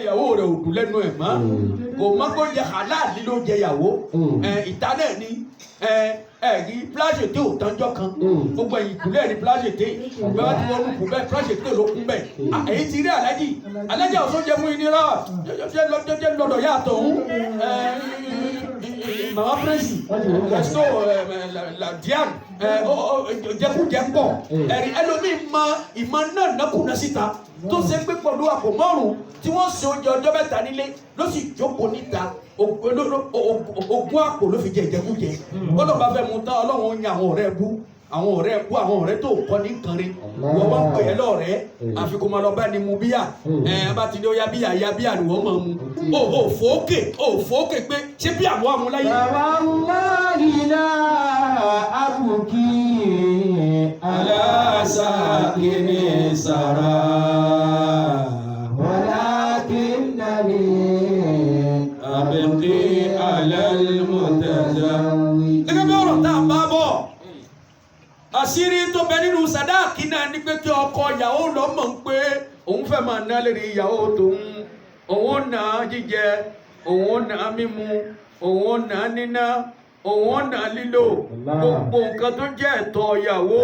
Ìyàwó rẹ̀ ò dùn lẹ́nu ẹ̀ mọ́, kò mọ́ kó jẹ halali ló jẹ ìyàwó. Ẹ ìta náà ni ẹ ẹ rí plage tí ò tánjọ́ kan. Gbogbo ẹ̀yìn ìkúlẹ̀ ní plage tí bẹ́ẹ̀ bá ti wọnú kù bẹ́ẹ̀, plage tí ló kún bẹ́ẹ̀. À, èyí ti rí alájì alájì àwọn sóúnjẹ fún yín ní rà jẹ́ lọ́dọ̀ yàtọ̀ ń ẹ mama prince resto la Diane ẹ jẹkújẹ ń pọ̀. Ẹ̀rí ẹlòmíì mọ ìmọ̀ náà nákùnà síta tó ṣe pé pẹ̀lú àpò márùn-ún tí wọ́n ṣe oúnjẹ ọjọ́ 3 nílé ló sì jókòó níta, 20 àpò ló fi jẹ ìjẹkújẹ. Bọ́lá bá fẹ́ mu tán, Ọlọ́run ó yan àwọn ọ̀rẹ́ bú, àwọn ọ̀rẹ́ bú, àwọn ọ̀rẹ́ tó kọ́ ní nǹkan rí. Wọ́n bá ń pè é lọ́rẹ̀ẹ́, àfi kó máa lọ bá ní mu bíyà. Ẹ̀ bá ti ní ó yá bíyà, yá bíyà ni wọ́n máa mu. Ó ò fòókè, ó fòókè pé ṣé bí àwọn amúláyé. فوالله لا أبكي على ساكن سرى ولكنني أبقي على المتزوج. Gẹ́gẹ́ bí ọ̀rọ̀ tá a bá bọ̀, àṣírí tó bẹ nínú sàdáàkì náà ni pé kí ọkọ ìyàwó lọ mọ̀ ń pé òun fẹ́ máa ná lérí ìyàwó tòun, òun ó ná jíjẹ, òun ó ná mímu, òun ó ná níná, òun ó ná lílò, gbogbo nǹkan tó jẹ́ ẹ̀tọ́ ìyàwó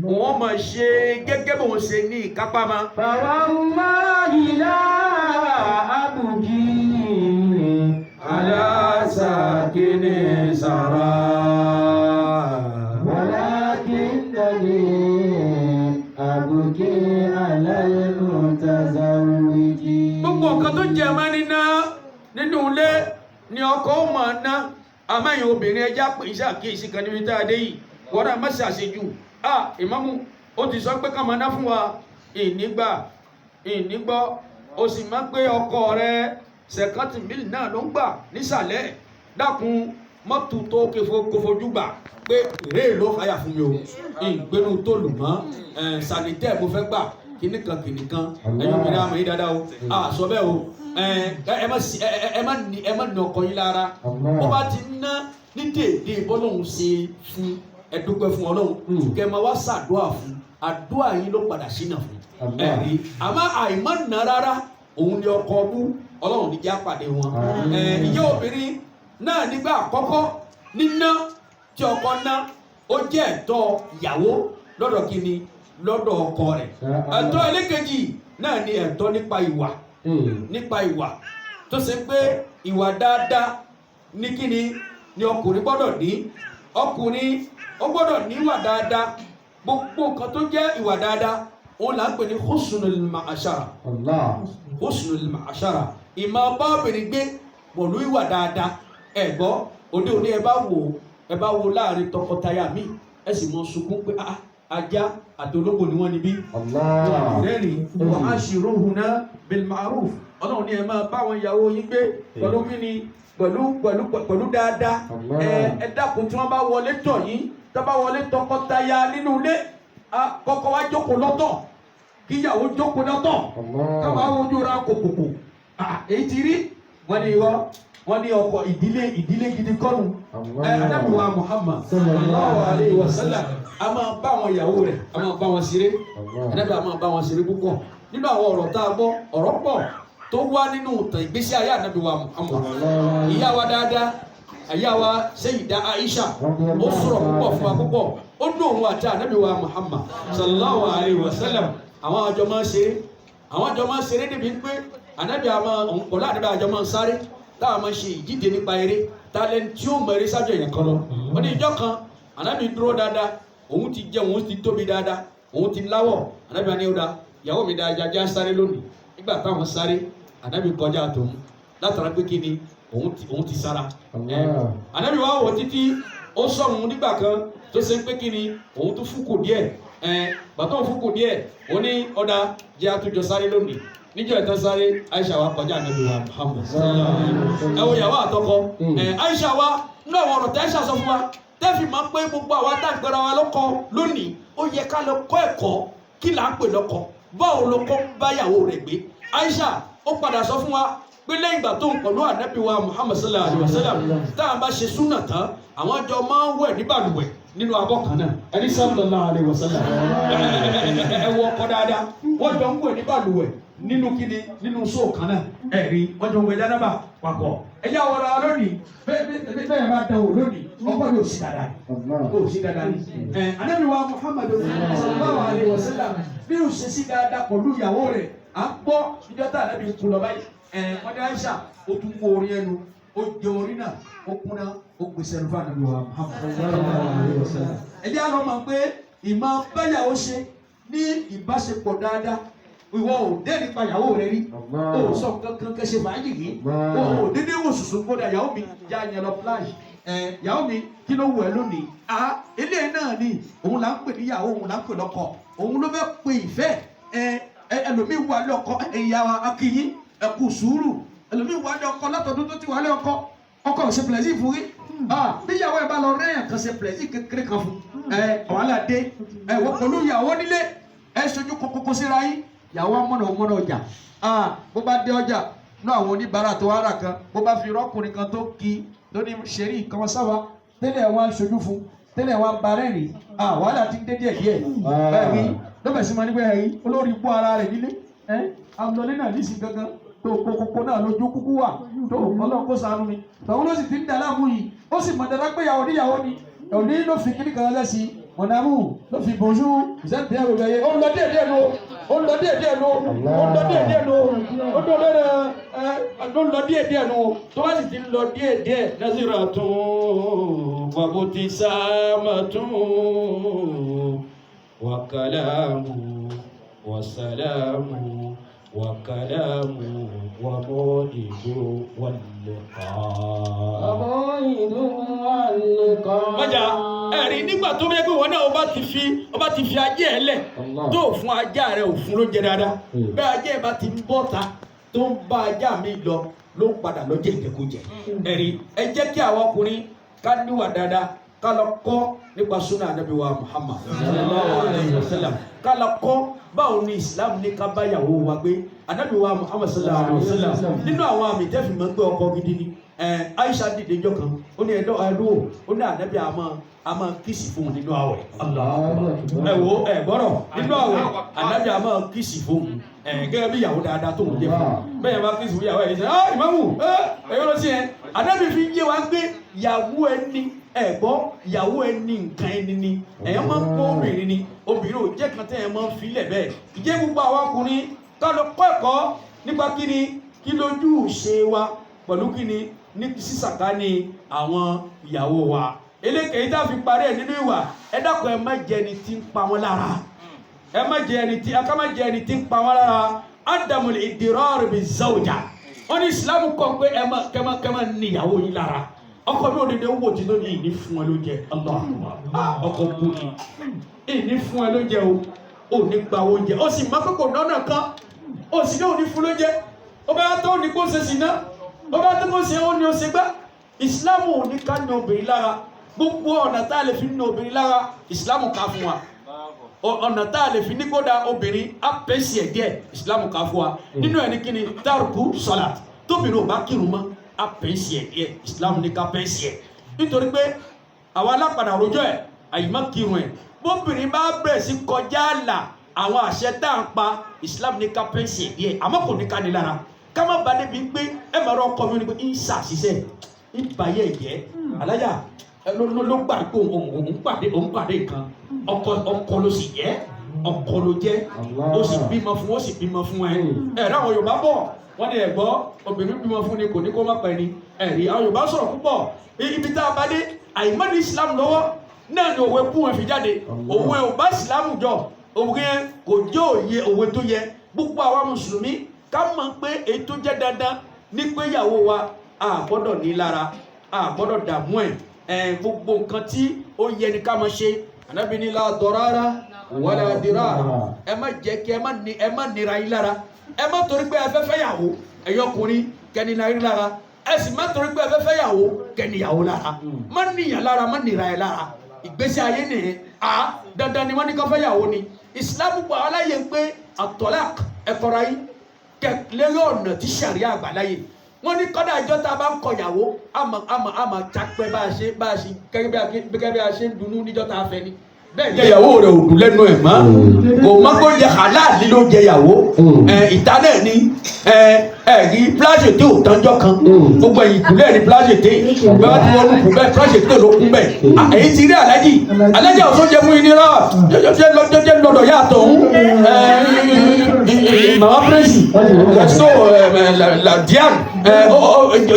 òun ó máa ṣe gẹ́gẹ́ bóun ṣe ní ìkápá ma. فوالله لا أبكي على ساكن سرى ولكنني أبكي على المتزوج. Gbogbo nǹkan tó jẹ máa níná nínú ilé ni ọkọ ó máa ná. Àmọ́ obìnrin, ẹja pè é ṣàkíyèsí kan níbi tá a dé yìí, wọ́n náà má ṣàṣejù. A ìmámù ó ti sọ pé ká máa ná fún wa ìnígbà ìnígbọ́, ó sì máa ń pé ọkọ rẹ 50 mille náà ló ń gbà nísàlẹ̀. Dákun, mọ́tò tó kò fojú gbà pé èrè ló fàyà fún mi o, ìgbénu tó lù mọ́ ẹ̀ sanitaire mo fẹ́ gbà, kíní kan kíní kan. Ẹ̀yin obìnrin, àmọ́ yín dáadáa o, a sọ bẹ́ẹ̀ o. Ẹ má sí ẹ má ní ọkọ yín lára. Bó bá ti ná ní déédéé bọ́lọ́hún ṣe fún ẹ, dúpẹ́ fún Ọlọ́run, kẹ́ ẹ máa wá ṣàdúrà fún. Àdúrà yín ló padà sínà fún ẹ̀rí. Àmọ́ àìmọ́ nà rárá òun ni ọkọ ọbú. Ọlọ́run ní já pàdé wọn. Ẹ ìyá obìnrin náà, nígbà àkọ́kọ́ níná tí ọkọ ná, ó jẹ́ ẹ̀tọ́ ìyàwó lọ́dọ̀ kíni? Lọ́dọ̀ ọkọ rẹ̀. Ẹ̀tọ́ ẹlẹ́kejì náà ni ẹ̀tọ́ nípa ìwà, nípa ìwà tó ṣe pé ìwà dáadáa ní kíni ni ọkùnrin gbọ́dọ̀ ní. Ọkùnrin ó gbọ́dọ̀ ní ìwà dáadáa. Gbogbo nǹkan tó jẹ́ ìwà dáadáa, òun là ń pè ní husnul ma'ashara. Allah. Husnul ma'ashara, ìmọ̀ bá obìnrin gbé pẹ̀lú ìwà dáadáa. Ẹ gbọ́, òde òní, ẹ bá wo láàrin tọkọtaya mi, ẹ sì mọ sunkún pé ah, ajá àti ológbò ni wọ́n níbí. Allah. Rẹ́rìn wa ashiruhunna bil ma'ruf. Ọlọ́run ní ẹ máa bá àwọn ìyàwó yín gbé pẹ̀lú kíni? Pẹ̀lú dáadáa. Allah. Ẹ dákun, tí wọ́n bá wọlé tọ̀ yín, tó bá wọlé tọkọtaya nínú ilé, kọ́kọ́ wá jókòó lọ́tọ̀, kíyàwó jókòó lọ́tọ̀, ká máa wojú ra kòkòkò. Èyí ti rí wọ́n ní irọ́, wọ́n ní ọkọ ìdílé gidi kọ́nu. Ẹ anábìwá Muhammad sallallahu alayhi wa sallam, a máa bá àwọn ìyàwó rẹ̀, a máa bá wọn ṣeré. Anábì a máa bá wọn ṣeré púpọ̀. Nínú àwọn ọ̀rọ̀ tá a gbọ́, ọ̀rọ̀ pọ̀ tó wá nínú ìtàn ìgbésí ayé anábìwá Muhammad. Ìyá wa dáadáa, ìyá wa Sayyida Aisha, ó sọ̀rọ̀ púpọ̀ fún wa púpọ̀. Ó dùn òun àti anábìwá Muhammad sallallahu alayhi wa sallam, àwọn àjọ máa ń ṣeré, àwọn àjọ máa ń ṣeré débi pé ànábì àmọ́ òun pọ̀lú ànábì àjọ máa ń sáré, táwọn máa ń ṣe ìdíje nípa eré talent tí ó mọ eré sájọ èèyàn kan lọ. Wọ́n ní ìjọ kan, ànábì dúró dáadáa, òun ti jẹun, òun ti tóbi dáadáa, òun ti láwọ̀. Ànábì àní ó da ìyàwó mi dáadáa, já sáré lónìí. Nígbà táwọn sáré, ànábì kọjá tòun látara pé kí ni? Òun ti sára. Ànábì wa wò títí, ó sọ̀rùn nígbà kan tó ṣe pé kí ni? Òun tún fúkù díẹ̀. Bàtà òun fúkù díẹ̀, ó ní ọ̀dà jẹ́ àtúnjọ sáré lónìí. Níjọ́ ìtàn sáré, Aisha wa kọjá ànábì wa Muhammad. Ẹ wo ìyàwó àtọkọ. Aisha wa, nínú àwọn ọ̀rọ̀ tí Aisha sọ fún wa tẹ́fì máa ń pé gbogbo àwa tá à ń gbéra wa lọ́kọ lónìí, ó yẹ ká lọ kọ́ ẹ̀kọ́ kí là ń pè lọ́kọ, báwo lọ́kọ ń bá ìyàwó rẹ̀ gbé. Aisha ó padà sọ fún wa pé lẹ́yìn ìgbà tó ń pẹ̀lú ànábì wa Muhammad sallallahu alayhi wa sallam, tá a bá ṣe súnà tán, àwọn jọ máa ń wẹ̀ ní balùwẹ̀. Nínú abọ́ kan náà, ẹni sallallahu alaihi wasallam. Ẹ wọ ọkọ dáadáa, wọ́n jọ ń wẹ̀ ní balùwẹ̀, nínú kíni, nínú sóò kan náà. Ẹ̀rí wọ́n jọ ń wẹ̀ jánábà papọ̀. Ẹ yá wọra lónìí. Bẹ́ẹ̀ bẹ́ẹ̀ bẹ́ẹ̀ bá dán wò lónìí, ọkọ yóò sí dáadáa ni, kò sí dáadáa ni. Ẹ Ànábì wa Muhammadu sallallahu alayhi wa sallam, bí o ṣe sí dáadáa pẹ̀lú ìyàwó rẹ̀, à ń gbọ́ ìjọ tá Ànábì kú lọ báyìí. Ẹ wọ́n ní Aisha, ó tún mú orin ẹnu, ó jẹ orin náà, ó kúnná, ó gbèsè ẹnu fún Ànábì wa Muhammadu sallallahu alayhi wa sallam. Ẹ jẹ́ àlọ́ mọ̀ pé ìmọ̀ báyàwó ṣe ní ìbáṣepọ̀ dáadáa, ìwọ ò dé nípa ìyàwó rẹ rí, o sọ kankan kẹsẹ fàájì yìí, o ò dédé wò sùsù kódà. Ìyàwó mi, já yẹn lọ flash. Ẹ ìyàwó mi, kí ló wù ẹ́ lónìí? A eléyìí náà ni òun là ń pè níyàwó, òun là ń pè lọ́kọ, òun ló fẹ́ pe ìfẹ́. Ẹ ẹ ẹlòmíì wà lọ́kọ. Ẹ̀yà wa akínyín, ẹ kú sùúrù. Ẹlòmíì wà lọ́kọ látọdún tó ti wà lọ́kọ, ọkọ ò ṣe pẹ̀lẹ́sì fún rí. Bí ìyàwó ẹ bá lọ rẹ́yìn kan ṣe pẹ̀lẹ́sì kékeré kan fún ẹ, wàhálà dé. Ẹ wọ́n pẹ̀lú ìyàwó nílé, ẹ sojú kókókó síra yín. Ìyàwó amọ̀nà ọmọnà ọjà, bó bá dé ọjà náà, àwọn oníbàárà tó wá rà kan, bó bá fi rọ́kùnrin kan tó kí lóní ṣeré nǹkan sáwà tẹ́lẹ̀, wá ń sojú fún tẹ́lẹ̀, wá ń ba rẹ́rìn. Wàhálà ti ń dé díẹ̀ díẹ̀. Ẹ̀rí lọ́bẹ̀ sí ma nígbà ẹ̀rí olórí bú ara rẹ̀ nílé. Ẹ̀ àlọ́lé náà nísì gangan tó kókókó náà lójú kúkú wà tó. Ọlọ́run kó ṣàánú mi. Tọ̀hún ló sì ti ń dà láàmú yìí, ó sì mọ̀ dáadáa pé ìyàwó níyàwó ni. Òní ló fi kíní kan lẹ́sìn mọ̀nàmú ló fi bòjú ìsẹ́ǹtì ẹ̀rọ ẹ̀yẹ. Ó ń lọ díẹ̀ díẹ̀ nu, ó ń lọ díẹ̀ díẹ̀ nu, ó ń lọ díẹ̀ díẹ̀ nu, ó ń lọ díẹ̀ ẹ, ó ń lọ díẹ̀ díẹ̀ nu. Tó bá sì ti ń lọ díẹ̀ díẹ̀, nazira tún wàbó sáàmà tún wàkàlámù wàsálàmù wàkàlámù wàmọ́ìdó wàlẹ́kọ̀ọ́. Mọ́jà ẹ̀rí nígbà tó bẹ́ẹ̀ pé wọn náà ọba ti fi ajé ẹ̀ lẹ̀ tó fún ajá rẹ̀, ò fún ló jẹ dáadáa. Bẹ́ẹ̀ ajé ẹ̀ bá ti ń bọ́ ta, tó ń bá ajá mi lọ, ló ń padà lọ jẹ ìjẹkújẹ. Ẹ̀rí ẹ jẹ́ kí àwọn ọkùnrin ká níwà dáadáa, ká lọ kọ́ nípa súnà Ànábì wa Muhammad sallallahu alayhi wa sallam, ká lọ kọ́ báwo ni Islam ní ká bá ìyàwó wa gbé. Ànábì wa Muhammad sallallahu alayhi wa sallam, nínú àwọn àmì tẹ́fì mọ́ pé ọkọ gidi ni, Aisha dìde jọ kan, ó ní ẹ̀dọ́ ẹ̀dọ́, ó ní Ànábì àmọ́ kiss fún un nínú àwẹ̀. Ẹ wo, ẹ gbọ́rọ̀, nínú àwẹ̀, Ànábì àmọ́ kiss fún un. Gẹ́gẹ́ bí ìyàwó dáadáa tó ń jẹ fún un, bẹ́ẹ̀ bá kiss fún ìyàwó ẹ̀ ṣe ah, ìmáàmù ẹ ẹ yọ́nà sí ẹ. Ànábì fi yé wa gbé ìyàwó ẹni, ẹ gbọ́, ìyàwó ẹni nǹkan ẹni ni. Ẹ̀yàn máa ń kó obìnrin ni, obìnrin ò jẹ́ kan tẹ́ ẹ máa ń filẹ̀ bẹ́ẹ̀. Ìjẹ́ gbogbo àwọn ọkùnrin ká lọ kọ́ ẹ̀kọ́ nípa kíni, kí lójú ṣe wa pẹ̀lú kíni ní sísàká ní àwọn ìyàwó wa. Eléyìí tá a fi parí ẹ̀ nínú ìwà, ẹ dákun, ẹ má jẹ́ ẹni tí ń pa wọn lára, ẹ má jẹ́ ẹni tí ẹ má jẹ́ ẹni tí ń pa wọn lára. Adamul idirar bi zawja, wọn ní Islam kọ́ pé ẹ má kẹ́má kẹ́má ní ìyàwó yín lára. Ọkọ mi ò dédé wò tí lónìí, ìní fún ẹ ló jẹ. Ọkọ kú ni ìní fún ẹ ló jẹ o, ò ní gba oúnjẹ, ó sì má kókò lọ́nà kan, ó sì ní òní fún ló jẹ. Ó bá tó ní kó ṣe sí ná, ó bá tó kó ṣe, ó ní ó ṣe gbá. Ìsìlámù ò ní ká ní obìnrin lára. Gbogbo ọ̀nà tá a lè fi ní obìnrin lára, Ìsìlámù ká fún wa. Ọ̀nà tá a lè fi ní kódà obìnrin á pèsè ẹ̀ díẹ̀, Ìsìlámù ká fún wa. Nínú ẹ̀ ní kíni? Tárùkù sọ̀làt. Tóbìnrin ò bá kírun mọ́, á pèsè ẹ̀ díẹ̀, Ìsìlámù ní ká pèsè ẹ̀, nítorí pé àwọn alápàdà rojọ́ ẹ̀ àyìnbá kírun ẹ̀. Bóbìnrin bá bẹ̀rẹ̀ sí kọjá àlà àwọn àṣẹ tá à ń pa, Ìsìlámù ní ká pèsè ẹ̀ díẹ̀, àmọ́ kò ní ká ní lára, ká má ba débi pé ẹ máa rọ ọkọ mi ní pé ń ṣàṣìṣe ń bàyẹ̀ jẹ́. Alájà ló gbà pé òun pàdé nǹkan. Ọkọ, ọkọ ló sì jẹ́, ọkọ ló jẹ́, ó sì bímọ fún, ó sì bímọ fún ẹ. Ẹ ráwọn Yorùbá bọ̀, wọ́n ní ẹ̀gbọ́ obìnrin bímọ fún ni kò ní kó má pẹ́ ni. Ẹ̀rí àwọn Yorùbá sọ̀rọ̀ púpọ̀. Ibi tá a bá dé, àìmọ́ ní Islam lọ́wọ́ náà ni òwe kú wọn fi jáde. Òwe ò bá Islam jọ, òwe yẹn kò jẹ́ òye òwe tó yẹ. Gbogbo àwa mùsùlùmí ká mọ̀ pé èyí tó jẹ́ dandan ní pé ìyàwó wa, a gbọ́dọ̀ ní lára, a gbọ́dọ̀ dààmú ẹ̀. Ẹ̀ gbogbo nǹkan tí ó yẹ ni ká máa ṣe. Ànábì ní la darara wala dirara. Ẹ má jẹ́ kí ẹ má nira yín lára. Ẹ má torí pé ẹ fẹ́ fẹ́ yàwó, ẹ̀yọ́ ọkùnrin kẹ́ni náà yín lára. Ẹ sì má torí pé ẹ fẹ́ fẹ́ yàwó kẹ́ni yàwó lára. Má níyàn lára, má nira ẹ lára. Ìgbésí ayé nìyẹn. A dandan ni wọ́n ní ká fẹ́ yàwó ni. Ìsìlámù gbà aláyè pé àtọ́lák ẹ̀kọ́ra yín kẹ lérí ọ̀nà tí sàríà àgbàláyè. Wọ́n ní kọ́dà ìjọ tá a bá ń kọyàwó, àmọ́ àmọ́ àmọ́ jápẹ́ bá a ṣe gẹ́gẹ́ bí a ṣe ń dunnú níjọ́ tá a fẹ́ ni. Bẹ́ẹ̀ jẹ́ ìyàwó rẹ̀ ò dùn lẹ́nu ẹ̀ mọ́, kò mọ́ kó jẹ halali ló jẹ ìyàwó ẹ̀ ìta náà ni ẹ̀ ẹ̀ rí píláṣì tí ò tánjọ́ kan. Gbogbo ẹ̀yìn ìkúlẹ̀ ní píláṣì tí bẹ́ẹ̀ bá ti wọnú kù bẹ́ẹ̀, píláṣì tí ló kún bẹ́ẹ̀. Èyí ti rí alájì alájì àwọn sóúnjẹ fún yín ní rà jẹjẹ lọ́dọ̀ yàtọ̀ ń ẹ̀ mama pírẹ́sì so la diane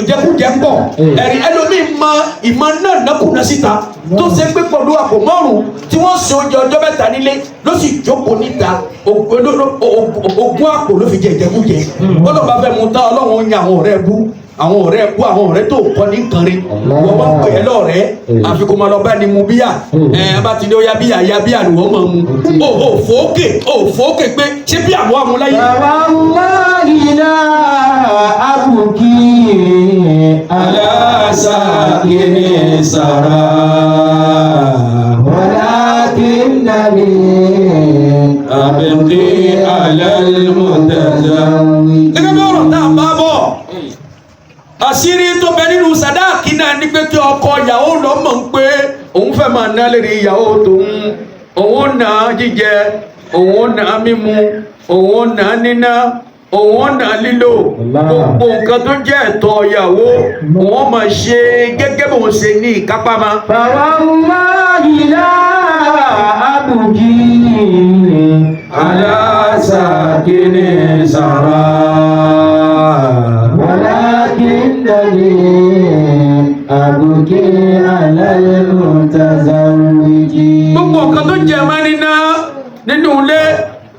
jẹkújẹ pọ̀. Ẹ̀rí ẹlòmíì mọ ìmọ̀ náà nákùnà síta tó ṣe pé pẹ̀lú àpò márùn tí wọ́n ṣe oúnjẹ ọjọ́ 3 nílé ló sì jókòó níta, 20 àpò ló fi jẹ ìjẹkújẹ. Bọ́lá bá fẹ́ mu tán, Ọlọ́run yan àwọn ọ̀rẹ́ bú, àwọn ọ̀rẹ́ bú, àwọn ọ̀rẹ́ tó kọ́ ní nǹkan rí. Wọ́n bá ń pè é lọ́rẹ́, àfi kó máa lọ bá ní mu bíyà. Ẹ bá ti ní ó yá bíyà, yá bíyà ni wọ́n máa mu. Ó ò fòókè, ó fòókè pé ṣé bí àwọn amúláyé. فوالله لا أبكي على ساكن سرى ولكنني أبكي على المتزوج. Gẹ́gẹ́ bí ọ̀rọ̀ tá a bá bọ̀, àṣírí tó bẹ nínú sàdáàkì náà ni pé kí ọkọ ìyàwó lọ mọ̀ ń pé òun fẹ́ máa ná lérí ìyàwó tòun, òun ná jíjẹ, òun ná mímu, òun ná níná, òun ná lílò, gbogbo nǹkan tó jẹ́ ẹ̀tọ́ ìyàwó òun máa ṣe gẹ́gẹ́ bóun ṣe ní ìkápá ma. فوالله لا أبكي على ساكن سرى ولكنني أبكي على المتزوج. Gbogbo nǹkan tó jẹ máa níná nínú ilé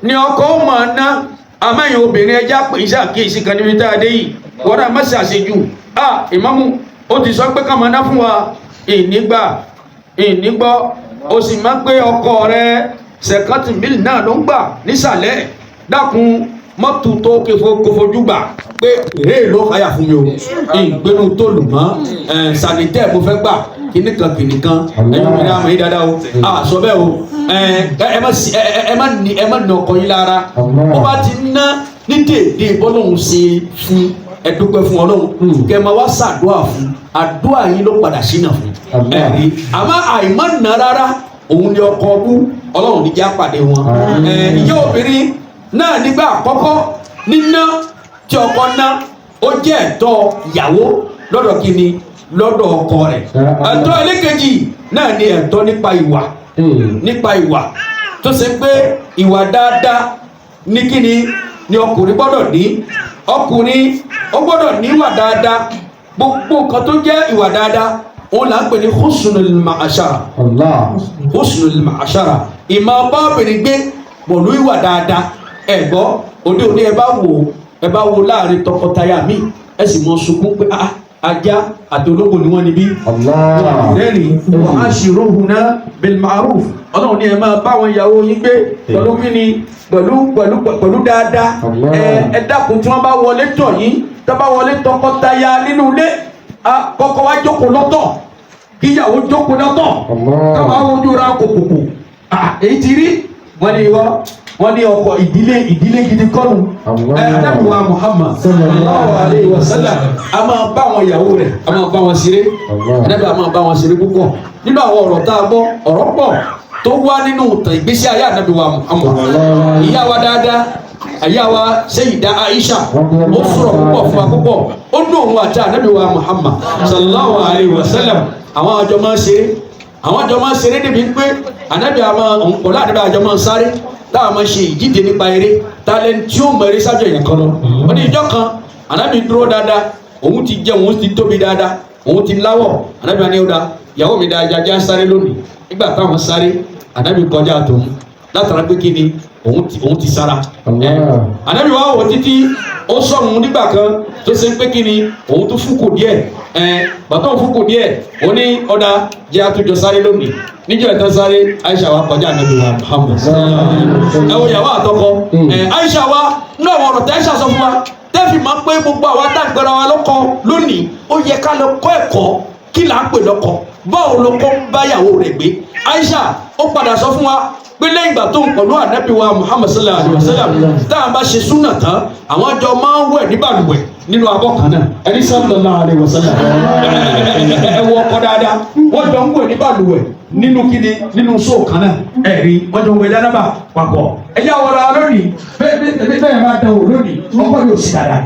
ni ọkọ ó máa ná. Àmẹ́yìn obìnrin, ẹja pè é ṣàkíyèsí kan níbi tá a dé yìí, wọ́n náà má ṣàṣejù. A ìmámù ó ti sọ pé ká máa ná fún wa, ìnígbà ìnígbọ́, ó sì máa ń pé ọkọ rẹ sẹ̀kọ́tì mílì náà ló ń gbà nísàlẹ̀. Dákun, mọ́tò tó kò fojú gbà pé èrè ló fàyà fún mi o, ìgbénu tó lù mọ́ ẹ̀ sànitẹ́ mo fẹ́ gbà kìnnìkan kìnnìkan. Ẹ̀yin obìnrin, àmọ́ yìí dáadáa o, a sọ bẹ́ẹ̀ o. Ẹ má sí ẹ má ní, ẹ má nà ọkọ yín lára. Ó bá ti ná ní déédéé bọ́lọ́hún ṣe fún ẹ, dúpẹ́ fún Ọlọ́run, kẹ́ ẹ máa wá ṣàdúrà fún. Àdúrà yín ló padà sínà fún ẹ̀rí. Àmọ́ àìmọ́ nà rárá òun ni ọkọ ọbú. Ọlọ́run ní já pàdé wọn. Ìyá obìnrin náà, nígbà àkọ́kọ́ níná tí ọkọ ná, ó jẹ́ ẹ̀tọ́ ìyàwó lọ́dọ̀ kíni? Lọ́dọ̀ ọkọ rẹ̀. Ẹ̀tọ́ ẹlẹ́kejì náà ni ẹ̀tọ́ nípa ìwà, nípa ìwà tó ṣe pé ìwà dáadáa ní kíni ni ọkùnrin gbọ́dọ̀ ní. Ọkùnrin ó gbọ́dọ̀ ní ìwà dáadáa. Gbogbo nǹkan tó jẹ́ ìwà dáadáa, òun là ń pè ní husnul ma'ashara. Allah. Husnul ma'ashara, ìmọ̀ bá obìnrin gbé pẹ̀lú ìwà dáadáa. Ẹ gbọ́, òde òní, ẹ bá wo láàrin tọkọtaya mi, ẹ sì mọ sunkún pé ah, ajá àti ológbò ni wọ́n níbí. Allah. Lẹ́rìn wa ashiruhunna bil ma'ruf. Ọlọ́run ní ẹ máa bá àwọn ìyàwó yín gbé pẹ̀lú kíni? Pẹ̀lú dáadáa. Allah. Ẹ dákun, tí wọ́n bá wọlé tọ̀ yín, tó bá wọlé tọkọtaya nínú ilé, kọ́kọ́ wá jókòó lọ́tọ̀, kíyàwó jókòó lọ́tọ̀, Allah. káwọn ojú ra kòkòkò. Èyí ti rí wọ́n ní irọ́, wọ́n ní ọkọ ìdílé gidi kọ́nu. Allah. Ẹ adágún Muhammad sallallahu alayhi wa sallam, a máa bá àwọn ìyàwó rẹ̀, a máa bá wọn ṣeré. Allah. Adágún a máa bá wọn ṣeré púpọ̀. Nínú àwọn ọ̀rọ̀ tá a gbọ́, ọ̀rọ̀ pọ̀ tó wá nínú ìtàn ìgbésí ayé ànábì wa Muhammad. Allah. Ìyá wa dáadáa, ìyá wa Sayyida Aisha, ó sọ̀rọ̀ púpọ̀ fún wa púpọ̀. Ó ní òun àti ànábì wa Muhammad sallallahu alayhi wa sallam, àwọn àjọ máa ń ṣeré, àwọn àjọ máa ń ṣeré débi pé ànábì àmọ́ òun pọ̀lú ànábì àjọ máa ń sáré, táwọn máa ń ṣe ìdíje nípa eré talent tí ó mọ eré sájọ èèyàn kan lọ. Ó ní ìjọ kan, ànábì dúró dáadáa, òun ti jẹun, òun ti tóbi dáadáa, òun ti láwọ̀. Ànábì wa ní ó da ìyàwó mi dáadáa, já sáré lónìí. Nígbà táwọn sáré, ànábì kọjá tòun látara pé kí ni? Òun ti sára. Allah. Ànábì wa wò títí, ó sọ̀rùn nígbà kan tó ṣe pé kí ni? Òun tún fúkù díẹ̀. Bàtà òun fúkù díẹ̀, ó ní ọ̀dà jẹ́ àtúnjọ sáré lónìí. Níjọ́ ìtàn sáré, Aisha wa kọjá ànábì wa Muhammad. Ẹ wo ìyàwó àtọkọ. Aisha wa ní àwọn ọ̀rọ̀ tí Aisha sọ fún wa tẹ́fì máa ń pé gbogbo àwa tá à ń gbẹ́ra wa lọ́kọ lónìí, ó yẹ ká lọ kọ́ ẹ̀kọ́ kí là ń pè lọ́kọ, báwo ló kọ́ ń báyàwó rẹ̀ gbé. Aisha ó padà sọ fún wa pé lẹ́yìn ìgbà tó ń pẹ̀lú ànábì wa Muhammad sallallahu alayhi wa sallam, tá a bá ṣe súnà tán, àwọn jọ máa ń wẹ̀ ní balùwẹ̀ nínú abọ́ kan náà. Ẹni sallallahu alayhi wa sallam, ẹ wọ ọkọ dáadáa, wọ́n jọ ń wẹ̀ ní balùwẹ̀ nínú kíni, nínú sóò kan náà. Ẹ̀rí wọ́n jọ ń wẹ̀ jánábà papọ̀. Ẹ yà wọ́n ra lónìí, bẹ́ẹ̀ bẹ́ẹ̀ bẹ́ẹ̀ máa dán wò lónìí, ọkọ yóò sí dáadáa,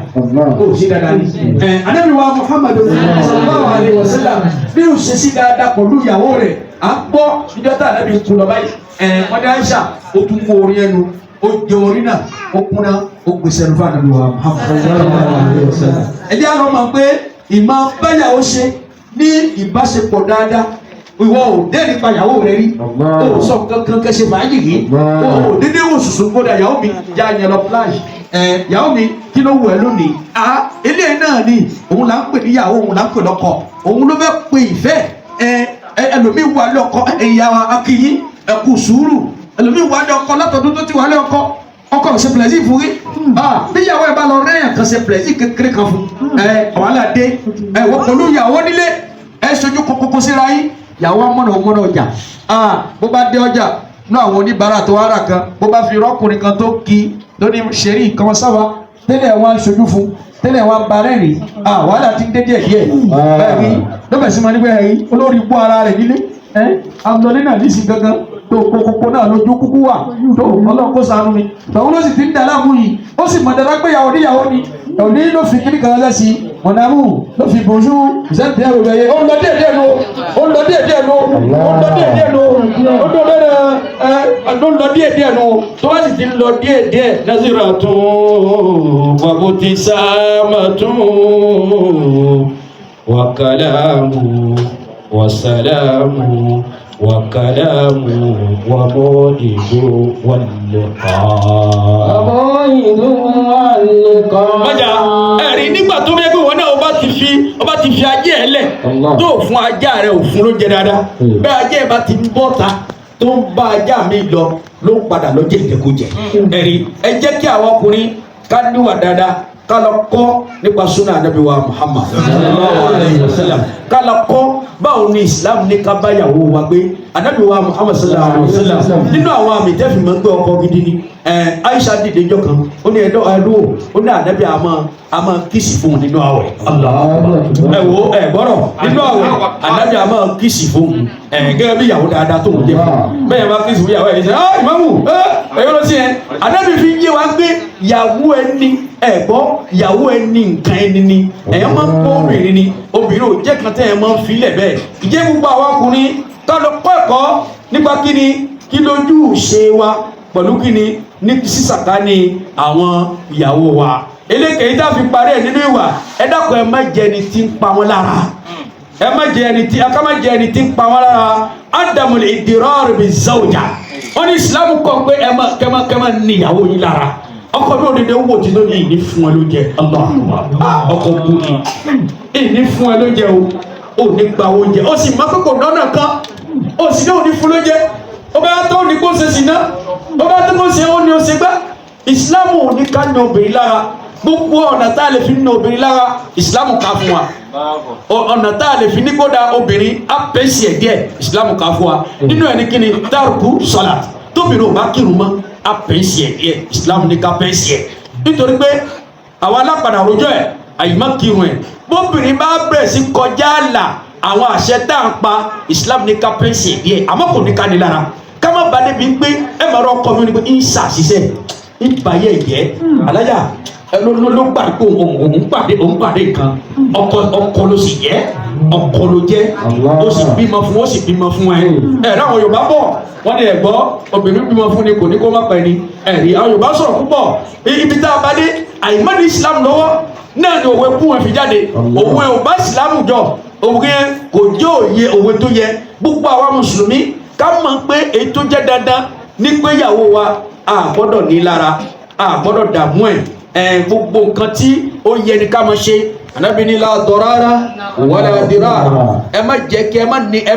kò sí dáadáa ni. Ẹ anabi wa Muhammad sallallahu alayhi wa sallam bí o ṣe sí dáadáa pẹ̀lú ìyàwó rẹ̀, à ń gbọ́ ìjọ tá anabi kú lọ báyìí. Ẹ wọ́n dé Aisha, ó tún mú orin ẹnu, ó jẹ orin náà, ó kúnná, ó gbèsè ẹnu fún anabi wa Muhammad sallallahu alayhi wa sallam. Ẹ jẹ́ àlọ́ máa pé ìmọ̀ báyàwó ṣe ní ìbáṣepọ̀ dáadáa. Ìwọ ò dé nípa ìyàwó rẹ rí, o sọ kankan kẹsẹ fàájì yìí, o ò dédé wò sùsù kódà. Ìyàwó mi, já yẹn lọ plage. Ẹ ìyàwó mi, kí ló wù ẹ́ lónìí? A eléyìí náà ni òun là ń pè níyàwó, òun là ń pè lọ́kọ, òun ló fẹ́ pe ìfẹ́. Ẹ ẹlòmíì wà lọ́kọ, ẹ̀yà akínyín, ẹ kú sùúrù. Ẹlòmíì wà lọ́kọ látọdún tó ti wà lọ́kọ, ọkọ ṣe pẹ̀lẹ́sì fún rí. Níyàwó ẹ bá lọ rẹ́yìn kan ṣe pẹ̀lẹ́sì kékeré kan fún ẹ, wàhálà dé. Ẹ wọ́n pẹ̀lú ìyàwó nílé, ẹ sojú kókókó síra yín. Ìyàwó amọ̀nà ọmọnà ọjà, bó bá dé ọjà náà, àwọn oníbàárà tó wá rà kan, bó bá fi rọ́kùnrin kan tó kí lóní ṣeré nǹkan sábà tẹ́lẹ̀, wọn aṣojú fún tẹ́lẹ̀, wọn ba rẹ́rìn, wàhálà ti ń dé díẹ̀ díẹ̀. Bẹ́ẹ̀ ni lọ́bẹ̀ sí ma nígbà yẹn, olórí bú ara rẹ̀ nílé ẹ́ àlọ́lé náà nísì gangan tó kókókó náà lójú kúkú wà tó. Ọlọ́run kó ṣàánú mi. Tọ̀hún ló sì ti ń dà láàmú yìí, ó sì mọ̀ dáadáa pé ìyàwó níyàwó ni òní ló fi kíní kan lẹ́sìn mọ̀nàmú ló fi bòjú zẹ́ǹtì ẹ̀rọ bẹ̀yẹ. Ó ń lọ díẹ̀ díẹ̀ nu, ó ń lọ díẹ̀ díẹ̀ nu, ó ń lọ díẹ̀ díẹ̀ nu, ó ń lọ díẹ̀ ẹ ó ń lọ díẹ̀ díẹ̀ nu. Tó bá sì ti ń lọ díẹ̀ díẹ̀, nazira tún wàbùtì sáàmà tún wàkàlámù wàsálàmù wàkàlámù wàmọ́dìgbò wàlẹ́kàá. Mọ́jà ẹ̀rí nígbà tó bẹ́ẹ̀ pé wọn náà ọba ti fi ajé ẹ̀ lẹ̀ tó fún ajá rẹ̀ ò fún ló jẹ dáadáa. Bẹ́ẹ̀ ajé ẹ̀ bá ti ń bọ́ ta tó ń bá ajá mi lọ, ló ń padà lọ jẹ ìjẹkújẹ. Ẹ̀rí ẹ jẹ́ kí àwọn ọkùnrin ká níwà dáadáa, ká lọ kọ́ nípa súnà Ànábì wa Muhammad sallallahu alayhi wa sallam, ká lọ kọ́ báwo ni Islam ní ká bá ìyàwó wa gbé. Ànábì wa Muhammad sallallahu alayhi wa sallam, nínú àwọn àmì tẹ́fì máa ń gbé ọkọ gidi ni ẹ Aisha dìde jọ kan, ó ní ẹdọ ẹdọ, ó ní Ànábì àmọ́ kìsì fún un nínú àwẹ̀. Ẹ wo ẹ gbọ́dọ̀ nínú àwẹ̀, Ànábì àmọ́ kìsì fún un ẹ gẹ́gẹ́ bí ìyàwó dáadáa tó ń jẹ fún un. Bẹ́ẹ̀ bá kìsì fún ìyàwó ẹ̀ ṣe ah ìmáàmù ẹ ẹ yọ lọ sí ẹ. Ànábì fi yé wa gbé ìyàwó ẹni, ẹ gbọ́, ìyàwó ẹni nǹkan ẹni ni ẹ máa ń kó obìnrin ni. Obìnrin ò jẹ́ kan tẹ́ ẹ máa ń filẹ̀ bẹ́ẹ̀. Ìjẹ́ gbogbo àwọn ọkùnrin ká lọ kọ́ ẹ̀kọ́ nípa kíni, kí lójú ṣe wa pẹ̀lú kíni ní sísàká ní àwọn ìyàwó wa. Eléyìí tá a fi parí ẹ̀ nínú ìwà, ẹ dákun, ẹ má jẹ́ ẹni tí ń pa wọn lára, ẹ má jẹ́ ẹni tí ẹ ká má jẹ́ ẹni tí ń pa wọn lára. Ádámù ìdírọ́rù bí zawja, wọn ní Ìsìlámù kọ́ pé ẹ má kẹ́má kẹ́má ní ìyàwó yín lára. Ọkọ mi ò dédé wò tí lónìí, ìní fún ẹ ló jẹ. Ọkọ kú ni ìní fún ẹ ló jẹ o, ò ní gba oúnjẹ, ó sì má kókò lọ́nà kan, ó sì ní òní fún ló jẹ. Ó bá tó ní kó ṣe sì ná, ó bá tó kó ṣe ó ní ó ṣe gbá. Ìsìlámù ò ní ká ní obìnrin lára. Gbogbo ọ̀nà tá a lè fi ní obìnrin lára, Ìsìlámù ká fún wa. Ọ̀nà tá a lè fi ní kódà obìnrin á pèsè ẹ̀ díẹ̀, Ìsìlámù ká fún wa. Nínú ẹ̀ ní kíni? Dárúkú sọ̀làt, tóbìnrin ò bá kírun mọ́, á pèsè ẹ̀ díẹ̀. Ìsìlámù ní ká pèsè ẹ̀, nítorí pé àwọn alápàdà rojọ́ ẹ̀ àyìnbá kírun ẹ̀. Bóbìnrin bá bẹ̀rẹ̀ sí kọjá àlà àwọn àṣẹ tá à ń pa, Ìsìlámù ní ká pèsè ẹ̀ díẹ̀, àmọ́ kò ní ká ní lára, ká má ba débi pé ẹ máa rọ ọkọ mi ní pé ń ṣàṣìṣe ìbáyé ẹ̀jẹ̀ alájà ló gbà pé òun pàdé nǹkan. Ọkọ ọkọ ló sì jẹ́, ọkọ ló jẹ́, ó sì bímọ fún, ó sì bímọ fún ẹ. Ẹ ráwọn Yorùbá bọ̀, wọ́n ní ẹ̀gbọ́ obìnrin bímọ fún ni kò ní kó má pẹ́ ni. Ẹ̀rí àwọn Yorùbá sọ̀rọ̀ púpọ̀. Ibi tá a bá dé, àìmọ́ ní Islam lọ́wọ́ náà ni òwe kú wọn fi jáde. Òwe ò bá Islam jọ, òwe yẹn kò jẹ́ òye òwe tó yẹ. Gbogbo àwa mùsùlùmí ká mọ̀ pé èyí tó jẹ́ dandan ní pé ìyàwó wa, a gbọ́dọ̀ ní lára, a gbọ́dọ̀ dààmú ẹ̀. Ẹ̀ gbogbo nǹkan tí ó yẹ ni ká máa ṣe. Ànábì ní la dọ̀rọ̀ra wala dirara. Ẹ má jẹ́ kí ẹ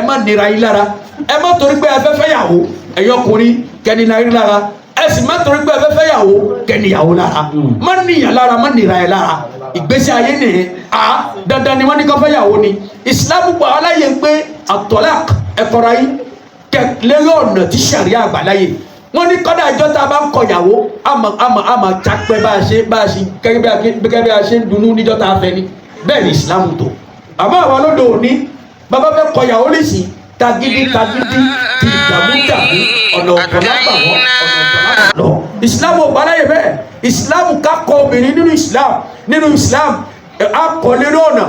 má nira yín lára. Ẹ má torí pé ẹ fẹ́ fẹ́ yàwó, ẹ̀yin ọkùnrin, kẹ́ni náà yín lára. Ẹ sì má torí pé ẹ fẹ́ fẹ́ yàwó kẹ́ni yàwó lára. Má níyàn lára, má nira ẹ lára. Ìgbésí ayé nìyẹn. A dandan ni wọ́n ní ká fẹ́ yàwó ni. Ìsìlámù gbà aláyè pé àtọ́lák ẹ̀kọ́ra yín. Kẹ lérí ọ̀nà tí sàríà àgbàláyè wọ́n ní kọ́dà ìjọ tá a bá ń kọyàwó, àmọ́ àmọ́ àmọ́ jápẹ́ bá a ṣe gẹ́gẹ́ bí a ṣe ń dunnú níjọ́ tá a fẹ́ ni. Bẹ́ẹ̀ ni Ìsìlámù tó. Àmọ́ àwọn olódò òní, bàbá fẹ́ kọyàwó lè sí tagídí tagídí, ti ìdààmú dààmú, ọ̀nà ọ̀tọ̀ lágbà wọ́n, ọ̀nà ọ̀tọ̀ lágbà lọ. Ìsìlámù ò gbàláyè bẹ́ẹ̀. Ìsìlámù ká kọ obìnrin nínú Ìsìlámù á kọ lérí ọ̀nà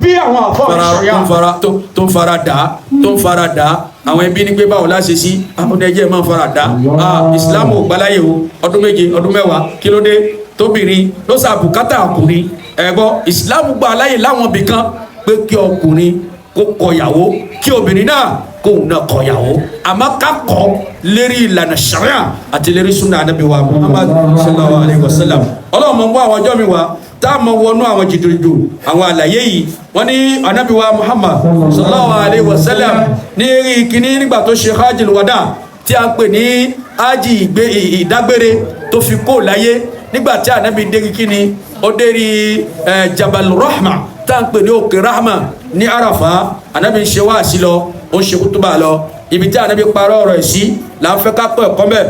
bí àwọn àfọ ìṣẹ̀yà. Tó ń fara tó ń fara dà á, tó ń fara dà á. Àwọn ẹbí ní pé báwo la ṣe sí àwọn ẹjẹ máa ń fara dà á. Ìsìlámù ò gbàláyè o. Ọdún 7, ọdún 10, kí ló dé tóbìnrin ló ṣàbùkátà ọkùnrin? Ẹ̀gbọ́, Ìsìlámù gbà láyè láwọn ibì kan pé kí ọkùnrin kó kọyàwó, kí obìnrin náà kóun náà kọyàwó, àmọ́ ká kọ́ lérí ìlànà ṣàríà àti lérí súnà Ànábì wa Muhammad sallallahu alayhi wa sallam. Ọlọ́run mọ̀ ń bọ́ àwọn ọjọ́ mi wá tá a mọ̀ wọnú àwọn jìdòjò àwọn àlàyé yìí. Wọ́n ní Ànábì wa Muhammad sallallahu alayhi wa sallam ní eré kínní nígbà tó ṣe hajj wada, tí a ń pè ní hajj ìgbé ìdágbére tó fi kó láyé. Nígbà tí Ànábì dérí kínní, ó dérí Jabal Rahma, tá à ń pè ní òkè Rahma ní Arafa, Ànábì ń ṣe wáàsí lọ, ó ń ṣe kútúbà lọ. Ibi tí Ànábì parọ́ ọ̀rọ̀ ẹ̀ sí là ń fẹ́ ká pọ̀ ẹ̀kọ́ mẹ́.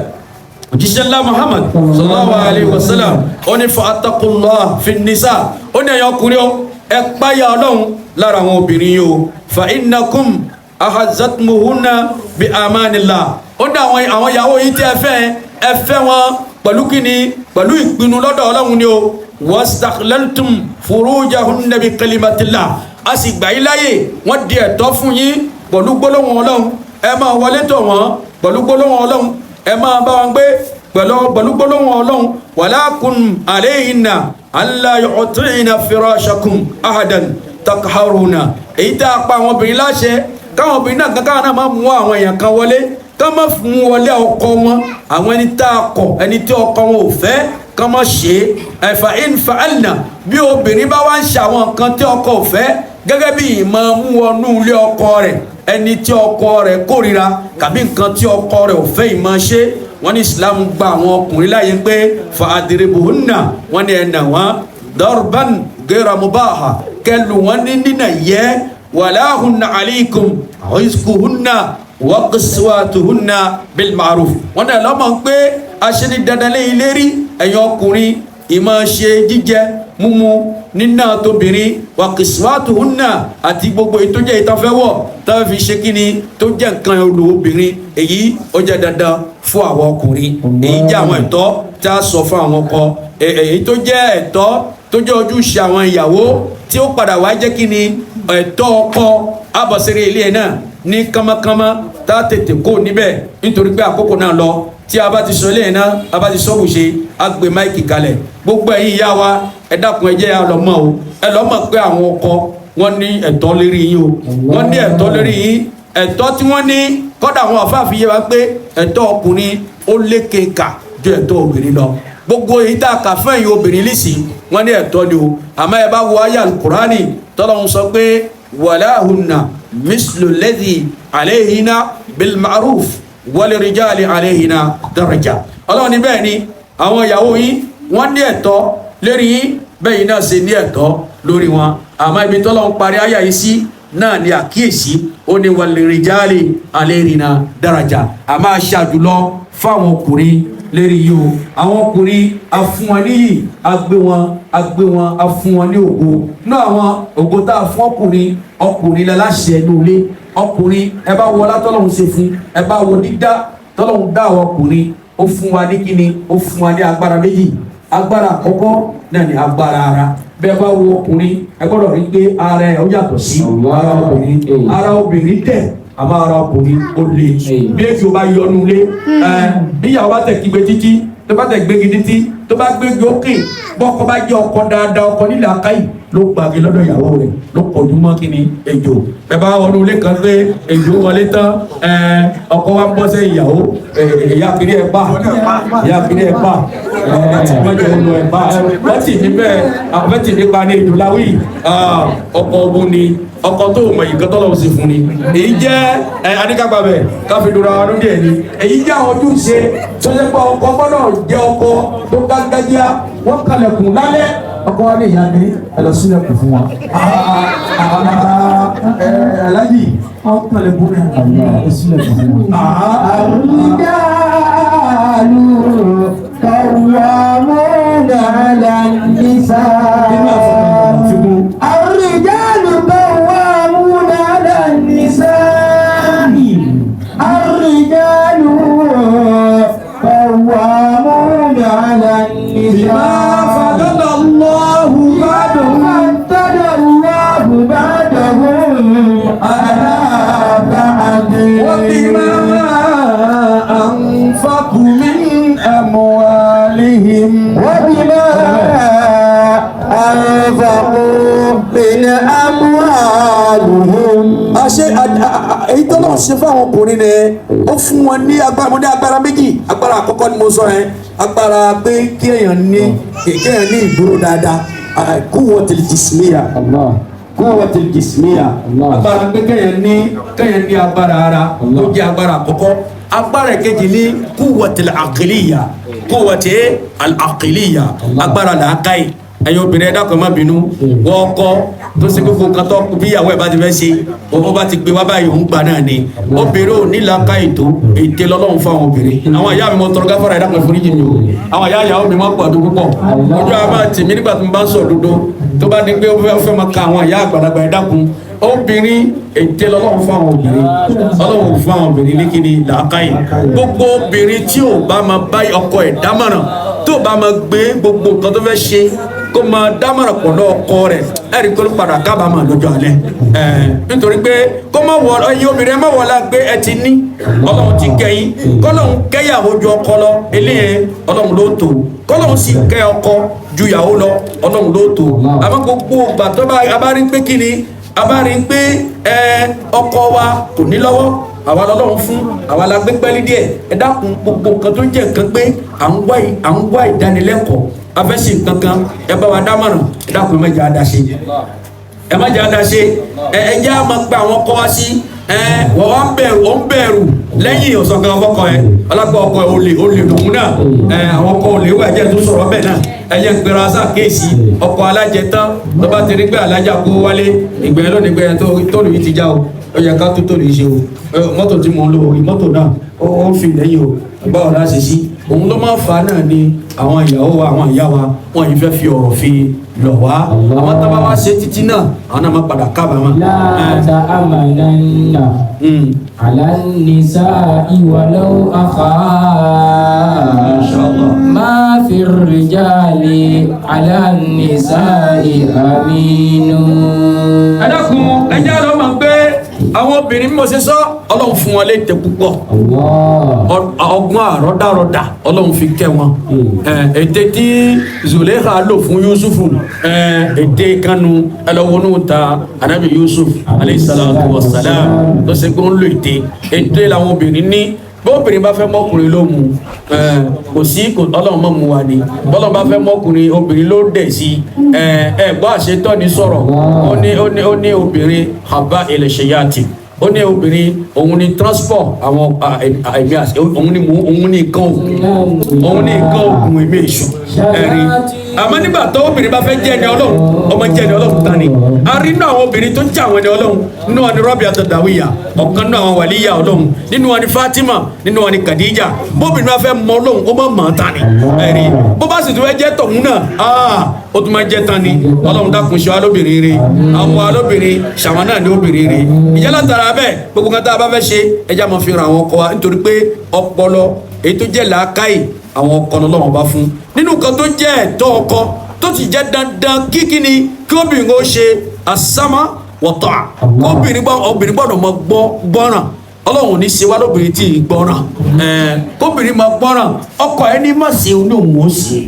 Òjíṣẹ́ ńlá Muhammad sallallahu alayhi wa sallam, ó ní fa attaqullah fi nisa, ó ní ẹ̀yin ọkùnrin o, ẹ páyà Ọlọ́run lára àwọn obìnrin yìí o. Fa innakum ahazatmuhunna bi amanillah. Ó ní àwọn ìyàwó yìí tí ẹ fẹ́, ẹ fẹ́ wọn pẹ̀lú kíni? Pẹ̀lú ìpinnu lọ́dọ̀ Ọlọ́run ni o. Wastahlaltum furujahunna bi kalimatillah. A sì gbà yín láyè, wọ́n di ẹ̀tọ́ fún yín pẹ̀lú gbólóhùn Ọlọ́run. Ẹ máa wọlé tọ̀ wọ́n pẹ̀lú gbólóhùn Ọlọ́run, ẹ máa bá wọn gbé pẹ̀lú gbólóhùn Ọlọ́run. Walakum alayhinna alla yu'tina firashakum ahadan takharuna. Èyí tá a pa àwọn obìnrin láṣẹ, káwọn obìnrin náà kankan náà máa mú àwọn èèyàn kan wọlé, ká má mú wọlé ọkọ wọn, àwọn ẹni tá a kọ, ẹni tí ọkọ wọn ò fẹ́, ká má ṣe é. Ẹ̀fà in fa'alna, bí obìnrin bá wá ń ṣe àwọn nǹkan tí ọkọ ò fẹ́, gẹ́gẹ́ bí ìmọ̀ mú wọnú ilé ọkọ rẹ̀ ẹni tí ọkọ rẹ̀ kórira, tàbí nǹkan tí ọkọ rẹ̀ ò fẹ́ ìmọ̀ ṣe, wọ́n ní Islam gba àwọn ọkùnrin láàyè pé fa adribuhunna, wọ́n ní ẹ̀nà wọn darban gera mubaha, kẹlù wọn ní nínà yẹ. Walahunna alaykum rizquhunna wa qiswatuhunna bil ma'ruf. Wọ́n náà lọ́mọ pé aṣẹ́ni dandan lé ilé rí ẹ̀yin ọkùnrin, ìmọ̀ ṣe jíjẹ múmu nínà tóbìnrin, wa qiswatuhunna, àti gbogbo èyí tó jẹ́ ìtafẹ́wọ̀ tá a fi ṣe kíni tó jẹ́ nǹkan olù obìnrin, èyí ó jẹ́ dandan fún àwọn ọkùnrin. Èyí jẹ́ àwọn ẹ̀tọ́ tá a sọ fún àwọn ọkọ. Èyí tó jẹ́ ẹ̀tọ́ tó jẹ́ ojúṣe àwọn ìyàwó tí ó padà wá jẹ́ kíni ẹ̀tọ́ ọkọ, àbọ̀sẹ̀rẹ̀ ilé ẹ̀ náà ní kánmọ́kánmọ́ tá a tètè kó níbẹ̀, nítorí pé àkókò náà lọ. Tí a bá ti sọ ilé yẹn náà, a bá ti sọ bùṣe, a gbé máìkì kalẹ̀. Gbogbo ẹ̀yin ìyá wa, ẹ dákun, ẹ jẹ́ ẹ lọ mọ̀ o, ẹ lọ mọ̀ pé àwọn ọkọ wọn ní ẹ̀tọ́ lérí yín o. Wọ́n ní ẹ̀tọ́ lérí yín. Ẹ̀tọ́ tí wọ́n ní, kọ́dà àwọn àfáà fi yé wa pé ẹ̀tọ́ ọkùnrin ó lékeka ju ẹ̀tọ́ obìnrin lọ. Gbogbo èyí tá a kà fún ẹ̀yin obìnrin lísì, wọ́n ní ẹ̀tọ́ ni o. Àmọ́ ẹ bá wo ayé alukurani tọ́lọ́hún sọ pé walahunna mislu lẹ́dí alayhina bilmaruf walirijali alayhina daraja. Ọlọ́run ní bẹ́ẹ̀ ni àwọn ìyàwó yín, wọ́n ní ẹ̀tọ́ lérí yín, bẹ́ẹ̀ yín náà ṣe ní ẹ̀tọ́ lórí wọn. Àmọ́ ibi tọ́lọ́run parí àyà yìí sí náà ni àkíyèsí, ó ní walirijali alayhina daraja. A máa ṣàjùlọ fáwọn ọkùnrin lérí yìí o. Àwọn ọkùnrin, a fún wọn níyì, a gbé wọn, a gbé wọn, a fún wọn ní ògo náà. Àwọn ògo tá a fún ọkùnrin, ọkùnrin láláṣẹ inú ilé. Ọkùnrin, ẹ bá wo ọlá tọ́lọ́hun ṣe fún, ẹ bá wo dídá tọ́lọ́hun dá àwọn ọkùnrin, ó fún wa ní kíni? Ó fún wa ní agbára méjì. Agbára àkọ́kọ́ náà ní agbára ara. Bẹ́ẹ̀ bá wo ọkùnrin, ẹ gbọ́dọ̀ rí pé ara ẹ̀ ó yàtọ̀ sí ara obìnrin. Ara obìnrin tẹ̀, àmọ́ ara ọkùnrin ó le. Bí èsì ó bá yọnu lé ẹ, bí ìyàwó bá tẹ̀ kígbe títí, tó bá tẹ̀ gbégi títí, tó bá gbégi ókè, bọ́kọ bá jẹ́ ọkọ dáadáa, ọkọ nílẹ̀ akáyì, ló gbàgé lọ́dọ̀ ìyàwó rẹ̀, ló kọjú mọ́ kíni ejò. Bẹ́ẹ̀ bá wọnú ilé kan pé ejò wọlé tán, ẹ ọkọ wa ń bọ́ sẹ́yìn ìyàwó, ìyá kiri ẹ̀ pa, ìyá kiri ẹ̀ pa, ẹ mọ́jọ olú ẹ̀ pa, wọ́n tì mí bẹ́ẹ̀, àwọn tì mí pa ní ejò láwì. Ọkọ ogun ni ọkọ tó mọ ìkan tọ́lọ́ sí fún ni. Èyí jẹ́ ẹ adíkápá bẹ̀ káfí dúró àwọn ọdún díẹ̀ ni. Èyí jẹ́ àwọn ojúṣe tó ṣe pé ọkọ gbọ́dọ̀ jẹ́ ọkọ tó gágájíá. Wọ́n kalẹ̀kùn lálẹ́, ọkọ wa ní ìyá mi, ẹ lọ sílẹ̀kùn fún wa. Aláàjì. الرجال قوامون على النساء الرجال قوامون على النساء الرجال قوامون على النساء فضل الله بما فضل الله بعدهم على بعض وبما أنفقوا من أموالهم وبما أنفقوا من أموالهم àṣẹ èyí tó lọ́wọ́ ṣe fún àwọn ọkùnrin ni ó fún wọn ní agbára mo ní agbára méjì agbára àkọ́kọ́ ni mo sọ yẹn agbára pé kí èèyàn ní kéèyàn ní ìdúró dáadáa quwwatul jismiya الله quwwatul jismiya Allah. agbára pé kéèyàn ní agbára ara Allah. ó jẹ́ agbára àkọ́kọ́ agbára kejì ní quwwatul aqliya quwwatul aqliya Allah. agbára làákàyè ẹ̀yin obìnrin ẹ dákun ẹ má bínú wọ́n kọ́ tó ṣe gbogbo nǹkan tó bí ìyàwó ẹ̀ bá ti fẹ́ ṣe òun bá ti gbé wá báyìí òun gbà náà ni obìnrin ò ní làákàyè tó ète lọ́lọ́run fún àwọn obìnrin àwọn ìyá mi mo tọrọ gáfárà ẹ dákun ẹ foríjì mi o àwọn ìyá ìyàwó mi máa pọ̀ àdó púpọ̀ ojú àwọn máa tì mí nígbà tí mo bá ń sọ òdodo tó bá ní pé ó fẹ́ máa ka àwọn ìyá àgbàlagbà ẹ dákun obìnrin ète lọ́lọ́run fún àwọn obìnrin ọlọ́run fún àwọn obìnrin ní kíni làákàyè gbogbo obìnrin tí ò bá máa bá ọkọ ẹ̀ dámọ̀ràn tó bá máa gbé gbogbo nǹkan tó fẹ́ ṣe kó máa dámọ̀ràn pọ̀lọ́ ọkọ rẹ̀ ẹ̀rí kó ló padà kábàámọ̀ lọ́jọ́ alẹ́ ẹ̀ nítorí pé kó má wọ ẹ̀yin obìnrin ẹ má wọlá pé ẹ ti ní ọlọ́run ti kẹ́ yín kọ́lọ́run kẹ́yàwó ju ọkọ lọ eléyẹn ọlọ́run ló tó kọ́lọ́run sì kẹ́ ọkọ ju ìyàwó lọ ọlọ́run ló tó àmọ́ gbogbo ìgbà tó bá a bá rí pé kí ni a bá rí pé ẹ ọkọ wa kò ní lọ́wọ́ àwa lọ́lọ́run fún àwa la gbé pẹ́lí díẹ̀ ẹ dákun gbogbo nǹkan tó ń jẹ́ nǹkan pé à ń wá à ń wá ìdánilẹ́kọ̀ọ́ afẹ́sìn kankan ẹ bá wa dámọ̀ràn ẹ dákun ẹ má jẹ́ àdáṣe ẹ má jẹ́ àdáṣe ẹ ẹ jẹ́ àmọ́ pé àwọn kọ́ wá sí ẹ wọ́n wá ń bẹ̀rù ó ń bẹ̀rù lẹ́yìn ọ̀sán kan ọkọ ẹ ọlápá ọkọ ẹ olè olè lòun náà ẹ àwọn ọkọ olè wà jẹ́ tó sọ̀rọ̀ bẹ́ẹ̀ náà ẹ jẹ́ ń pera sá kéèsì ọkọ alájẹ tán tó bá ti rí pé alájà kó wálé ìgbẹ́ lónìí pé tó lù yìí ti já o ó yẹ ká tó tó lù yìí ṣe o ẹ, mọ́tò tí mo ń lò orí mọ́tò náà ó ó fi lẹ́yìn o báwo la ṣe sí òun ló máa ń fa náà ni àwọn ìyàwó wa àwọn ìyá wa wọn yìí fẹ́ fi ọ̀rọ̀ fi lọ̀ wá àwọn tábà wá ṣe títí náà àwọn náà máa padà kábàámọ̀. لا تأمنن على النساء ولو أخا إن شاء الله. ما في الرجال على النساء أمين ẹ dákun ẹ jẹ́ àlọ́ máa gbé àwọn obìnrin bí mo ṣe sọ ọlọ́run fún wọn létè púpọ̀ الله ọgbọ́n àrọ́dàrọ́dà ọlọ́run fi kẹ́ wọn ète tí Zuleika lò fún Yusufu ète kanu ẹlọ́wọ́nù ta anabi Yusuf aleyhi salatu wa salam tó ṣe pé ó ń lo ète ète làwọn obìnrin ní bí obìnrin bá fẹ́ mọ́kùnrin ló mu kò sí ọlọ́run mọ́ mu wa ni bọ́lọ́run bá fẹ́ mọ́kùnrin obìnrin ló dẹ̀ sí ẹ ẹ gbọ́ àṣetọ́ ni sọ̀rọ̀ ó ní ó ní ó ní obìnrin haba ilẹ̀-ṣẹ̀yàtì ó ní obìnrin òun ni transport àwọn ẹ̀mí àṣẹ òun ni òun ni nǹkan ògùn òun ni nǹkan ògùn ẹ̀mí èṣù ẹ̀rí àmọ́ nígbà tó obìnrin bá fẹ́ jẹ́ ẹni ọlọ́run ọmọ jẹ́ ẹni ọlọ́run tán ni a rí nínú àwọn obìnrin tó jẹ́ àwọn ẹni ọlọ́run nínú wọn ni Rabi'a Adawiyya ọ̀kan nínú àwọn wàlíyà ọlọ́run nínú wọn ni Fatima nínú wọn ni Khadija bóbìnrin bá fẹ́ mọ ọlọ́run ó má mọ̀ ọ́n tán ni ẹ̀rí bó bá sì tún fẹ́ jẹ́ tọ̀hún náà ó tún máa jẹ́ tán ni ọlọ́run dákun ṣe wá lóbìnrin rere àwọn alóbìnrin ṣàwọn náà ní obìnrin rere ìyá látara bẹ́ẹ̀ gbogbo kan tá a bá fẹ́ ṣe ẹja máa fi ran àwọn ọkọ wa nítorí pé ọpọlọ èyí tó jẹ́ làákàyè àwọn ọkọ lọ́wọ́ bá fún nínú kan tó jẹ́ ẹ̀tọ́ ọkọ tó sì jẹ́ dandan kíkíni kí obìnrin ó ṣe àsámá wọ̀tọ̀ obìnrin gbọ́dọ̀ mọ gbọ́ gbọ́ràn ọlọ́run ní ṣe wá lóbìnrin tí ì gbọ́ràn kóbìnrin máa gbọ́ràn ọkọ ẹni má ṣe ó ní òun ó ṣe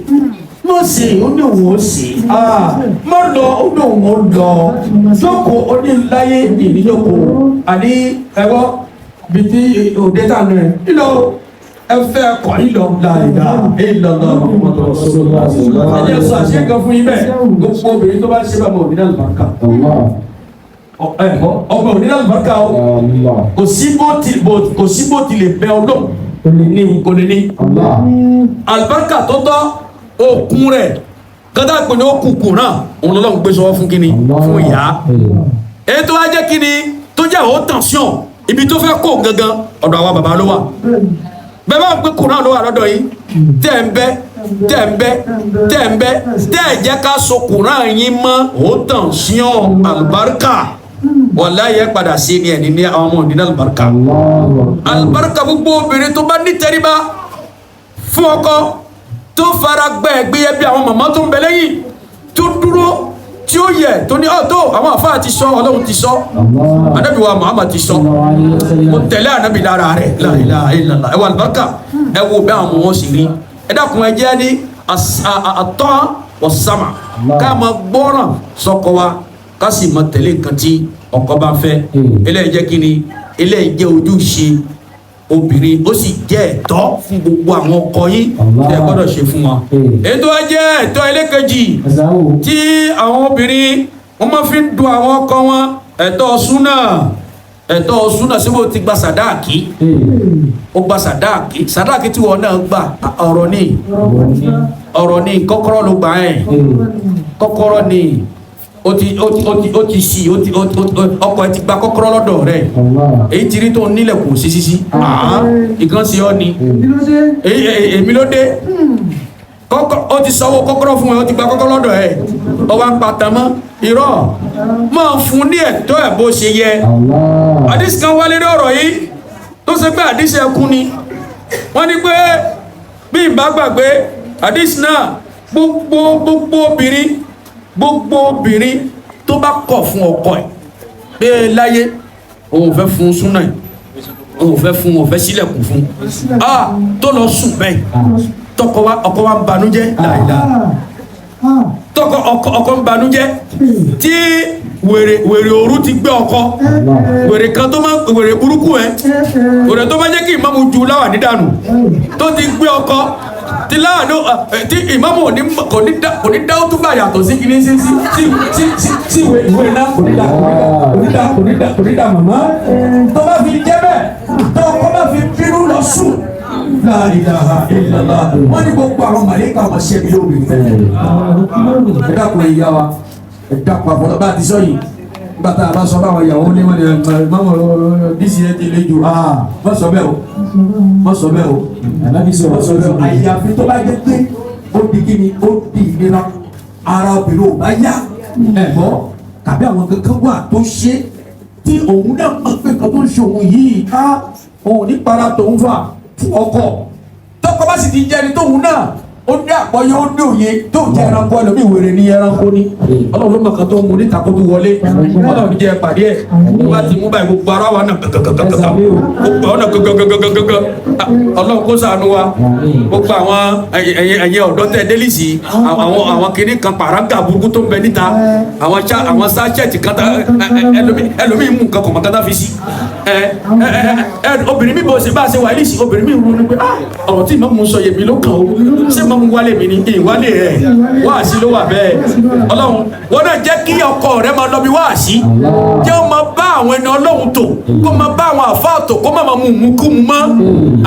má ṣe ó ní òun ó ṣe má lọ ó ní òun ó lọ jókòó ó ní láyé ìníjókòó àní ẹwọ́ bíi tí òde tá a nù ẹ nílò ẹ fẹ́ kọ́ ìlọ láìda ìlọlọ ẹ jẹ́ sọ àṣẹ kan fún yín bẹ́ẹ̀ gbogbo obìnrin tó bá ṣe bá ọmọ òní lálùbáríkà ọmọ òní lálùbáríkà o kò sí bó ti kò sí bó ti lè bẹ ọlọ́run kò lè ní àlùbáríkà tó tọ́ okun rẹ̀ kọ́tà pé ní okùnkùn náà òun lọ́lọ́run gbé sọ́wọ́ fún kíni fún ìyá èyí tó wá jẹ́ kíni Tó jẹ́ haute tension, ibi tó fẹ́ kó gangan, ọ̀dọ̀ àwa bàbá ló wà. Bẹ́ẹ̀ bá ń pè kùnà ló wà lọ́dọ̀ yìí, tẹ́ ń bẹ́, tẹ́ ń bẹ́, tẹ́ ń bẹ́, tẹ́ ẹ̀ jẹ́ ká so kùnà yín mọ́ haute tension àlùbáríkà, wàláyé ẹ padà sí ni ẹ̀ ní àwọn ọmọ òní ní àlùbáríkà. Àlùbáríkà, gbogbo obìnrin tó bá nítẹríba fún ọkọ, tó fara gbẹ ẹgbẹ bí àwọn màmá tó ń bẹ lẹ́yìn, tó dúró tí ó yẹ, tó ní ọ̀tọ̀ àwọn àfáà ti sọ, Ọlọ́run ti sọ, Ànábì wa Muhammad ti sọ, mo tẹ̀lé Ànábì lára rẹ̀, la ilaha illallah. Ẹ wà àlùbáríkà, ẹ wo bẹ́ẹ̀ àwọn ọmọ wọn sì rí. Ẹ dákun, ẹ jẹ́ ní àtọ́ wọ̀sàmà, ká máa gbọ́ràn sọ́kọ wa, ká sì máa tẹ̀lé nǹkan tí ọkọ bá fẹ́. Eléyìí jẹ́ kí ni? Eléyìí jẹ́ ojúṣe obìnrin, ó sì jẹ́ ẹ̀tọ́ fún gbogbo àwọn ọkọ yín tẹ́ ẹ gbọ́dọ̀ ṣe fún wọn. Èyí tó wá jẹ́ ẹ̀tọ́ ẹlẹ́kejì tí àwọn obìnrin wọ́n máa fi ń dun àwọn ọkọ wọn, ẹ̀tọ́ súnà. Ẹ̀tọ́ súnà, síbò ti gba sàdáàkì? Ó gba sàdáàkì. Sàdáàkì tí wọn náà gbà, ọ̀rọ̀ ni, ọ̀rọ̀ ni. Kọ́kọ́rọ́ ló gbà ẹ̀, kọ́kọ́rọ́ ni. Ó ti ó ti ó ti ó ti ṣì ó ti ó ti ọkọ ẹ ti gba kọ́kọ́rọ́ lọ́dọ̀ rẹ̀. Èyí ti rí tó nílẹ̀ kò sí sí sí ìkan sí ọ ni. Èmi ló dé. Ó ti sanwó kọ́kọ́rọ́ fún ẹ, ó ti gba kọ́kọ́rọ́ lọ́dọ̀ ẹ, ó wá ń pa tán mọ́. Irọ́, máa fún ní ẹ̀tọ́ ẹ̀ bó ṣe yẹ. Àdìsí kan wálé ní ọ̀rọ̀ yìí tó ṣe pé àdìsí ẹkún ni. Wọ́n ní pé bí ìbá gbàgbé àdìsí náà, gbogbo obìnrin tó bá kọ̀ fún ọkọ ẹ̀ pé láyé òun ò fẹ́ fún súnà ẹ̀, òun ò fẹ́ fún, òun ò fẹ́ sílẹ̀kùn fún ah, tó lọ sùn bẹ́ẹ̀, tọkọ wa, ọkọ wa ń banújẹ́ láìláà, tọkọ ọkọ ń banújẹ́, tí wèrè òru ti gbé ọkọ, wèrè kan tó máa wèrè burúkú ẹ, wèrè tó máa jẹ́ kí ìmáàmù ju láwà nídànù, tó ti gbé ọkọ tí láàánú tí ìmáàmù kò ní dá ó túbà yàtọ̀ sí kìíní sí sí sí sí sí sí ìwé náà, kò ní dá, kò ní dá, kò ní dá, kò ní dá màmá. Tó bá fi jẹ́ bẹ́ẹ̀, tó ọkọ bá fi bínú lọ sùn, la ilaha illallah, wọ́n ní gbogbo àwọn màlẹ́kà wọn ṣe mí lóbi. Ẹ dákun, ẹ yá wa, ẹ dákun, àfọlọ́ bá a ti sọ yìí, nígbà tá a bá sọ báwọn ìyàwó ní wọn ni ẹ mọ́mọ́ dísì ẹ ti le jù. Má sọ bẹ́ẹ̀ o, má sọ bẹ́ẹ̀ o, má sọ bẹ́ẹ̀ o. Àyàfi tó bá jẹ́ pé ó di kíni, ó di ìnira, ara obìnrin ò bá yá ẹ̀ gbọ́, tàbí àwọn kankan wà tó ṣe tí òun náà mọ̀ pé nǹkan tó ń ṣe òun yìí á òun ní para tòun fà fún ọkọ. Tọkọ bá sì ti jẹ́ ẹni tóun náà ó ní àpọ́yé, ó ní òye, tó jẹ́ ẹranko. Ẹlòmíì wèrè ní ẹranko ní, Ọlọ́run ló mọ̀ kan tó ń mu níta kó tó wọlé. Ọlọ́run jẹ́ pàdé ẹ̀ tó bá ti mú báyìí, gbogbo ara wa náà gàgàgàgàgà, gbogbo ọ̀nà gàgàgàgàgà. Ọlọ́run kó ṣàánú wa. Gbogbo àwọn ẹ̀yẹ ọ̀dọ́ tẹ̀ délìsì, àwọn kìnnì kan pàrágà burúkú tó ń bẹ níta, àwọn sáṣẹ̀tì kan tá ẹlòmíì mú nǹkan kọ̀mọ̀kátà fi sí ẹ ẹ. Obìnrin mi bò ṣe bá ṣe wà ní ìsìn, obìnrin mi ronú pé ọ̀rọ̀ tí ìmọ̀mù sọ yèmí ló kàn ó, ṣé ìmọ̀mù wálé mi ni ìwálé ẹ̀ wáàsí ló wà bẹ́ẹ̀. Ọlọ́run, wọn náà jẹ́ kí ọkọ rẹ máa lọ bí wáàsí, jẹ́ ó máa bá àwọn ẹni Ọlọ́run tò, kó máa bá àwọn àfáà tò, kó má máa mú mú kú mu mọ́.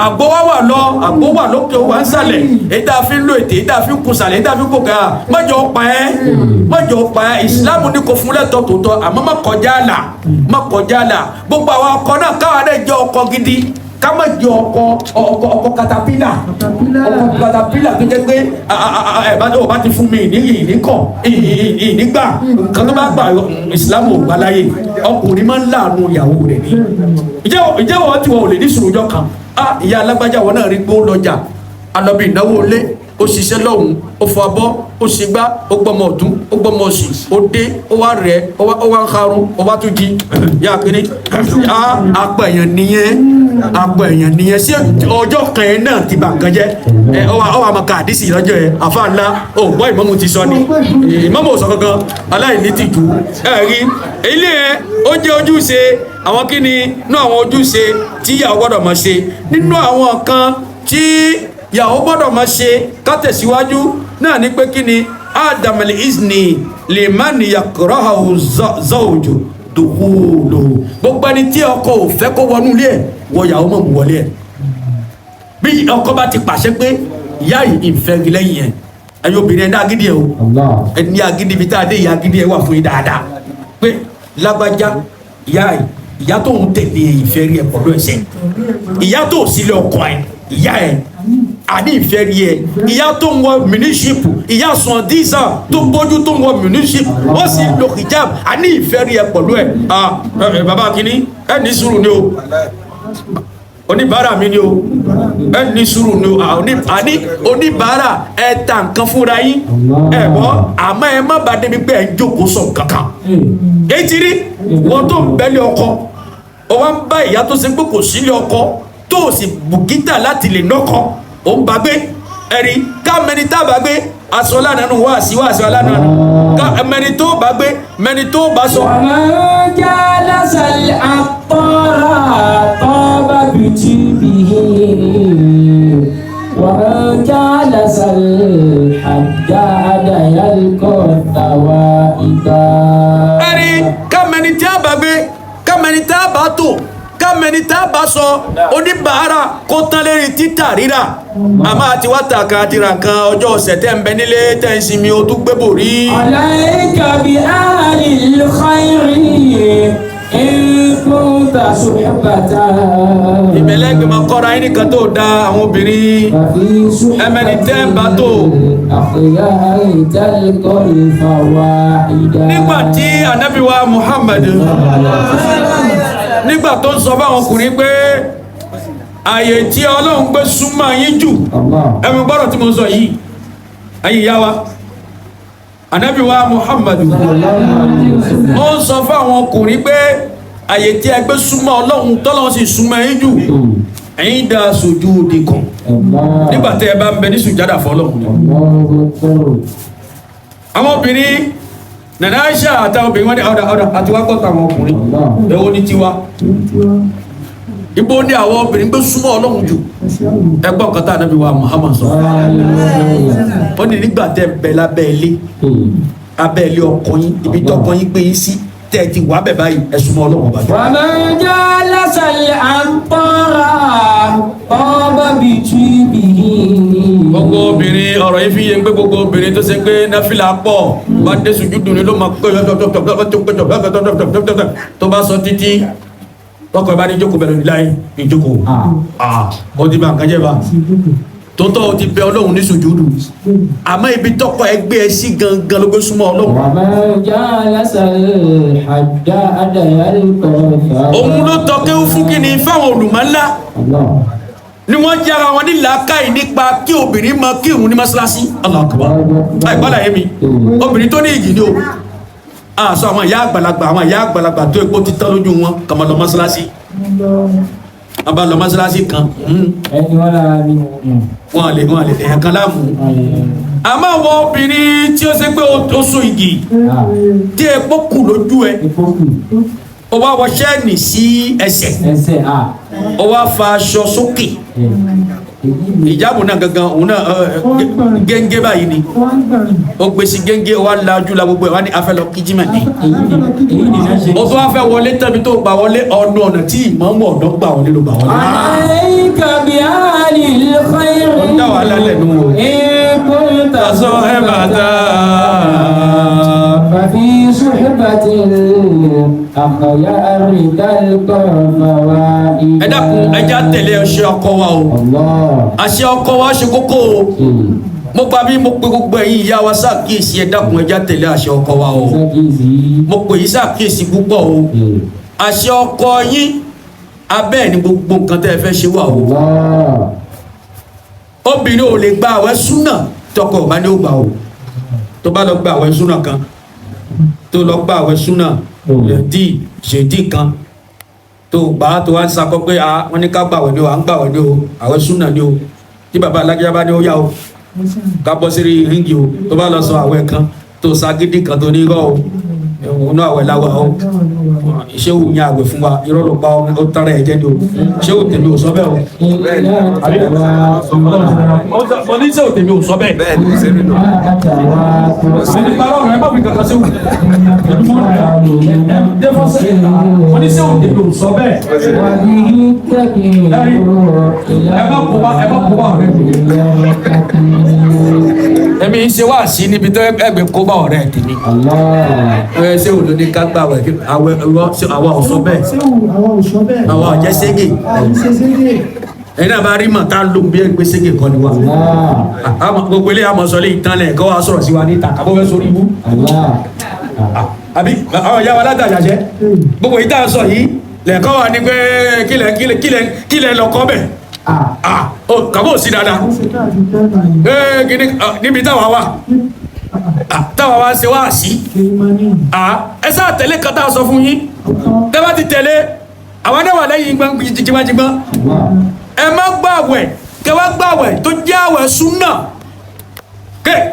Àgbo wá wà lọ, àgbo wà lókè, ó wà ń sàlẹ̀, èyí tá a fi ń lo ètè, èyí tá a fi ń kun sàlẹ̀, èyí tá a fi ń kó ká mọ́jọ pa ẹ́, mọ́jọ pa ẹ́. Ìsìlámù ní kò fún lẹ́tọ̀ọ́ tòótọ́, àmọ́ má kọjá àlà, má kọjá àlà. Gbogbo àwọn ọkọ náà, káwa náà jẹ́ ọkọ gidi, ká má jẹ́ ọkọ katapila, ọkọ katapila tó jẹ́ pé ẹ bá tó bá ti fún mi ìní ìní kọ ìní gbà nǹkan tó bá gbà. Ìsìlámù ò gbà láyè. Ọkùnrin máa ń láàánú ìyàwó rẹ̀ ni. Ìjẹ́ wọ́n ti wọ́n ò lè ní sùúrù jọ kan? Ìyá alágbájá, wọn náà rí gbó lọ́jà alọ́bí ìnáwó ilé, ó ṣiṣẹ́ lọ́hùn, ó fọ abọ́, ó ṣe gbá, ó gbọ́mọ ọ̀tún, ó gbọ́mọ òsì, ó dé, ó wá rẹ̀, ó wá ń harun, ó wá tún jí yá kínní. Apẹ̀yàn nìyẹn, apẹ̀yàn nìyẹn. Ṣé ọjọ́ kan yẹn náà ti bà nǹkan jẹ́? Ẹ ó wà máa ka àdísì lọ́jọ́ yẹn. Àfa ńlá ó gbọ́, ìmámù ti sọ ni, ìmámù ò sọ kankan, aláìní tìjú. Ẹ rí ilé ẹ, ó jẹ́ ojúṣe àwọn kíni nínú àwọn ojúṣe tí ìyàwó gbọ́dọ̀ máa ṣe. Nínú àwọn kan tí ìyàwó gbọ́dọ̀ máa ṣe, ká tẹ̀síwájú náà ní pé kíni? Adamali izni limani yakrahu zawju dukhulu. Gbogbo ẹni tí ọkọ ò fẹ́ kó wọnú ilé ẹ̀, wọ ìyàwó mọ̀ mú wọlé ẹ̀. Bí ọkọ bá ti pàṣẹ pé ìyá yìí ìfẹ́ lẹ́yìn ẹ̀, ẹ̀yin obìnrin, ẹ̀ ní agídí ẹ̀ o, Allah. ẹ̀ ní agídí. Ibi tá a dé ìyá agídí ẹ̀ wà fún yín dáadáa pé lágbájá, ìyá yìí Ìyá tó ń tẹ̀lé ìfẹ́ rí ẹ pẹ̀lú ẹsẹ̀, ìyá tó sílé ọkọ ẹ, ìyá ẹ àní ìfẹ́ rí ẹ, ìyá tó ń wọ mínísípù, ìyá sàn dísà tó bójú tó ń wọ mínísípù, ó sì lo hijab, àní ìfẹ́ rí ẹ pẹ̀lú ẹ. Ah, bàbá kínní, ẹ ní sùúrù ni o, oníbàárà mi ni o, ẹ ní sùúrù ni o. Àní oníbàárà, ẹ ta nǹkan fúnra yín, ẹ bọ́, àmọ́ ẹ má bàa débi pé ẹ ń jókòó sọ kankan. Èyí ti rí wọn tó ń bẹ́lẹ̀ ọkọ, ọ wá ń bá ìyá tó ṣe pé kò sílé ọkọ, tó o sì bùkítà láti lè nọ́kọ, ò ń bá gbé. Ẹ̀rí ká mẹni tá a bá gbé aṣọ lánàá nù wá sí wá sí lánàá nù, ká mẹni tó bá gbé, mẹni tó bá sọ. ومن جالس العطار طاب بجيبه ومن جالس الحداد يلقى الثوائب. Ẹ̀rí ká mẹni tí a bá gbé, ká mẹni tá a bá tò, ká mẹni tá a bá sọ. Oníbàárà kó tán lérí títà rírà, àmọ́ àti wá tà kan àti rà kan, ọjọ́ ọ̀sẹ̀ tẹ́ ń bẹ nílé tẹ́ ń sinmi, o tún gbé bò rí. عليك بأهل الخير إن كنت صحبة Ìbẹ̀lẹ̀ gbẹmọ kọ́ra yín nìkan tó da àwọn obìnrin. ففي صحبة Ẹmẹni tẹ́ ń bá tó. الأخيار تلقى الفواحد. Nígbà tí anabi wa Muhammad, nígbà tó ń sọ fáwọn ọkùnrin pé ààyè tí Ọlọ́run gbé súnmọ́ yín jù, الله. ẹ̀mí gbọ́dọ̀ tí mo ń sọ yìí, ayé ìyá wa, anabi wa Muhammad ó ń sọ fáwọn ọkùnrin pé ààyè tí ẹ gbé súnmọ́ Ọlọ́run, tọ́lọ́run sì súnmọ́ yín jù, ẹ̀yin dá sujudikum, الله. nígbà tẹ́ ẹ bá ń bẹ ní sùjádà fọlọ́run ni. الله أكبر. Àwọn obìnrin Nana Aisha àtàwọn obìnrin wọn ní ọ̀dà ọ̀dà àti wá gbọ́tà àwọn ọkùnrin, èwo ní tiwa? Ibo ní àwọn obìnrin gbé súnmọ́ Ọlọ́run jù? Ẹgbọ́n kan tá ànábì wa Muhammad sọ, ó ní nígbà tẹ́ ń bẹ lábẹ́ ilé, abẹ́ ilé ọkọ yín, ibi tọkọ yín gbé yín sí, tẹ́ ẹ ti wà bẹ̀ báyìí, ẹ súnmọ́ Ọlọ́run ọba jù. ومن جالس العطار طاب بجيبه. Gbogbo obìnrin, ọ̀rọ̀ yìí fi yé pé gbogbo obìnrin tó ṣe pé náfìlà pọ̀ bá dé sùjúdù ni ló máa pé tó bá sọ títí tọkọ ẹ bá ní jókòó bẹ̀rẹ̀ láyé ìjókòó, ó ti bá nǹkan jẹ́ bá tó tọ́, ó ti bẹ Ọlọ́run ní sùjúdù, àmọ́ ibi tọkọ ẹ gbé ẹ sí gangan ló gbé súnmọ́ Ọlọ́run. ومن جالس الحداد يلقى. Òun ló tọ́ kéwú fún kíni fáwọn olùmọ̀ ńlá الله. ni wọ́n jára wọn ní làákàyè nípa kí obìnrin máa kírun ní mọ́ṣáláṣí. Allahu Akbar. Àìgbọ́lá yé mi, obìnrin tó ní ìgì ni o àṣọ àwọn ìyá àgbàlagbà, àwọn ìyá àgbàlagbà tó epo títán lójú wọn kàmá lọ mọ́ṣáláṣí, wọn bá lọ mọ́ṣáláṣí kan, ẹni wọn lára mi. wọn lè èèyàn kan láàmú. Àmọ́ àwọn obìnrin tí ó ṣe pé ó so igi tí epo kù lójú ẹ, Ìfókù. ó wá wọ ṣẹ́ẹ̀nì sí ẹsẹ̀, Ẹsẹ̀ a. ó wá fa aṣọ sókè, ìjáàbù náà gangan òun náà gẹ́ngẹ́ báyìí ni ó gbé sí gẹ́ngẹ́, ó wá lajú la gbogbo ẹ̀ wá ní afẹ́ lọ kíjímà ní. Èyí ni wọ́n ṣe. Ó tún wá fẹ́ wọlé tẹ́bi tó gbà wọlé, ọ̀nà ọ̀nà tí ìmọ̀ọ́mọ̀ ọ̀dọ́ gbà wọlé ló gbà wọlé. عليك بأهل الخير. Ó dá wàhálà lẹ́nu o. إن كنت Tasọ ẹ bàtà. ففي صحبة الأخيار تلقى الفوائد. Ẹ dákun, ẹ já tẹ̀lé ọṣẹ ọkọ wa o. الله. Àṣẹ ọkọ wa ṣe kókó o. Mo gba bí mo pe gbogbo ẹ̀yin ìyá wa ṣàkíyèsí, ẹ dákun, ẹ já tẹ̀lé àṣẹ ọkọ wa o. Mo pè yín ṣàkíyèsí púpọ̀ o. Àṣẹ ọkọ yín abẹ́ ẹ̀ ní gbogbo nǹkan tẹ́ ẹ fẹ́ ṣe wà o. الله. Obìnrin ò lè gba àwẹ̀ súnà tọkọ ò bá ní ó gbà o. Tó bá lọ gba àwẹ̀ súnà kan, tó lọ gba àwẹ̀ súnà lẹ́dí ṣèdí kan, tó gbà á, tó wá ń sakọ pé a wọ́n ní ká gbà àwẹ̀ ni o, à ń gbà àwẹ̀ ni o, àwẹ̀ súnà ni o, tí bàbá alágbèjà bá ní ó yá o, ká bọ́ sí ríngì o, tó bá lọ sọ àwẹ̀ kan, tó sagídí kan, tó ní irọ́ o, òun náà àwẹ̀ láwa o, ṣéwù ní àwẹ̀ fún wa, irọ́ ló pa ó tara ẹ̀ jẹ́ ni o, ṣéwù tèmi ò sọ bẹ́ẹ̀ o. Mo ní ṣéwù tèmi ò sọ bẹ́ẹ̀. Bẹ́ẹ̀ ni ṣe rí nù. Ẹni parọ́ rẹ̀ má fi kankan ṣéwù. Mo ní ṣéwù tèmi ò sọ bẹ́ẹ̀. Ẹ má kó bá, ẹ má kó bá ọ̀rẹ́ mi. Èmi ń ṣe wáàsí níbi tó ẹgbẹ́ kó bá ọ̀rẹ́ tèmi. Allah. Ẹ ṣé òdo ní ká gbà wẹ̀ kí àwẹ̀ ìwọ ṣé àwa ò sọ bẹ́ẹ̀. Ṣé àwa ò sọ bẹ́ẹ̀? Àwa ò jẹ́ ségè. Àìṣe ségè. Ẹ̀yin náà bá rí mọ̀ tá a lò bí ẹgbẹ́ ségè kọ́ ni wa. Allah. Gbogbo ilé àmọ̀ sọ lé ìtàn lẹ̀ kọ́ wa sọ̀rọ̀ sí wa ní ìta kàbọ̀ fẹ́ sórí ibú. Allah. Àbí àwọn ìyá wa látàjàṣẹ́. Gbogbo ìta sọ yìí lẹ̀kọ́ wa ni pé kílẹ̀ kílẹ̀ kílẹ̀ kílẹ̀ lọ kọ́ bẹ̀. Ah. Kàbọ̀ ò sí dáadáa. Ó ṣe káàdì tẹ́lá yìí. Ee kìíní níbi táwa wà táwa wá ṣe wá sí. Kì í máa ní. Ẹ sáà tẹ̀lé kan tá a sọ fún yín. Tẹ́ bá ti tẹ̀lé àwọn náà wà lẹ́yìn gbọ́n jìjìgbọ́n. Allah. Ẹ má gbàwẹ̀ kẹ wá gbàwẹ̀ tó jẹ́ àwẹ̀ súnà.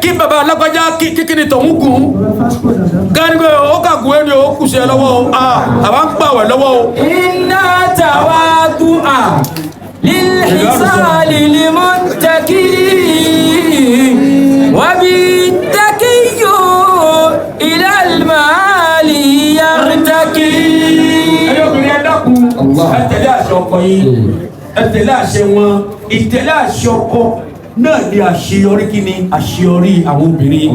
Kí bàbá alágbájá kí kí ni tọ̀hún gùn. Ọ̀rọ̀ fásitì dàda. Káni pé ó kà gùn ẹni o kù sí ẹ lọ́wọ́ o. Àwa ń gbàwẹ̀ lọ́wọ́ o. Inna tawadu'a lilhisali limuttaqin wa bittaqiyyu ila almali yartaqi. Ẹ̀yin obìnrin ẹ dákun, ẹ tẹ̀lé àṣẹ ọkọ yín, ẹ tẹ̀lé àṣẹ wọn. Ìtẹ̀lé àṣẹ ọkọ náà ni àṣeyọrí. Kí ni àṣeyọrí àwọn obìnrin?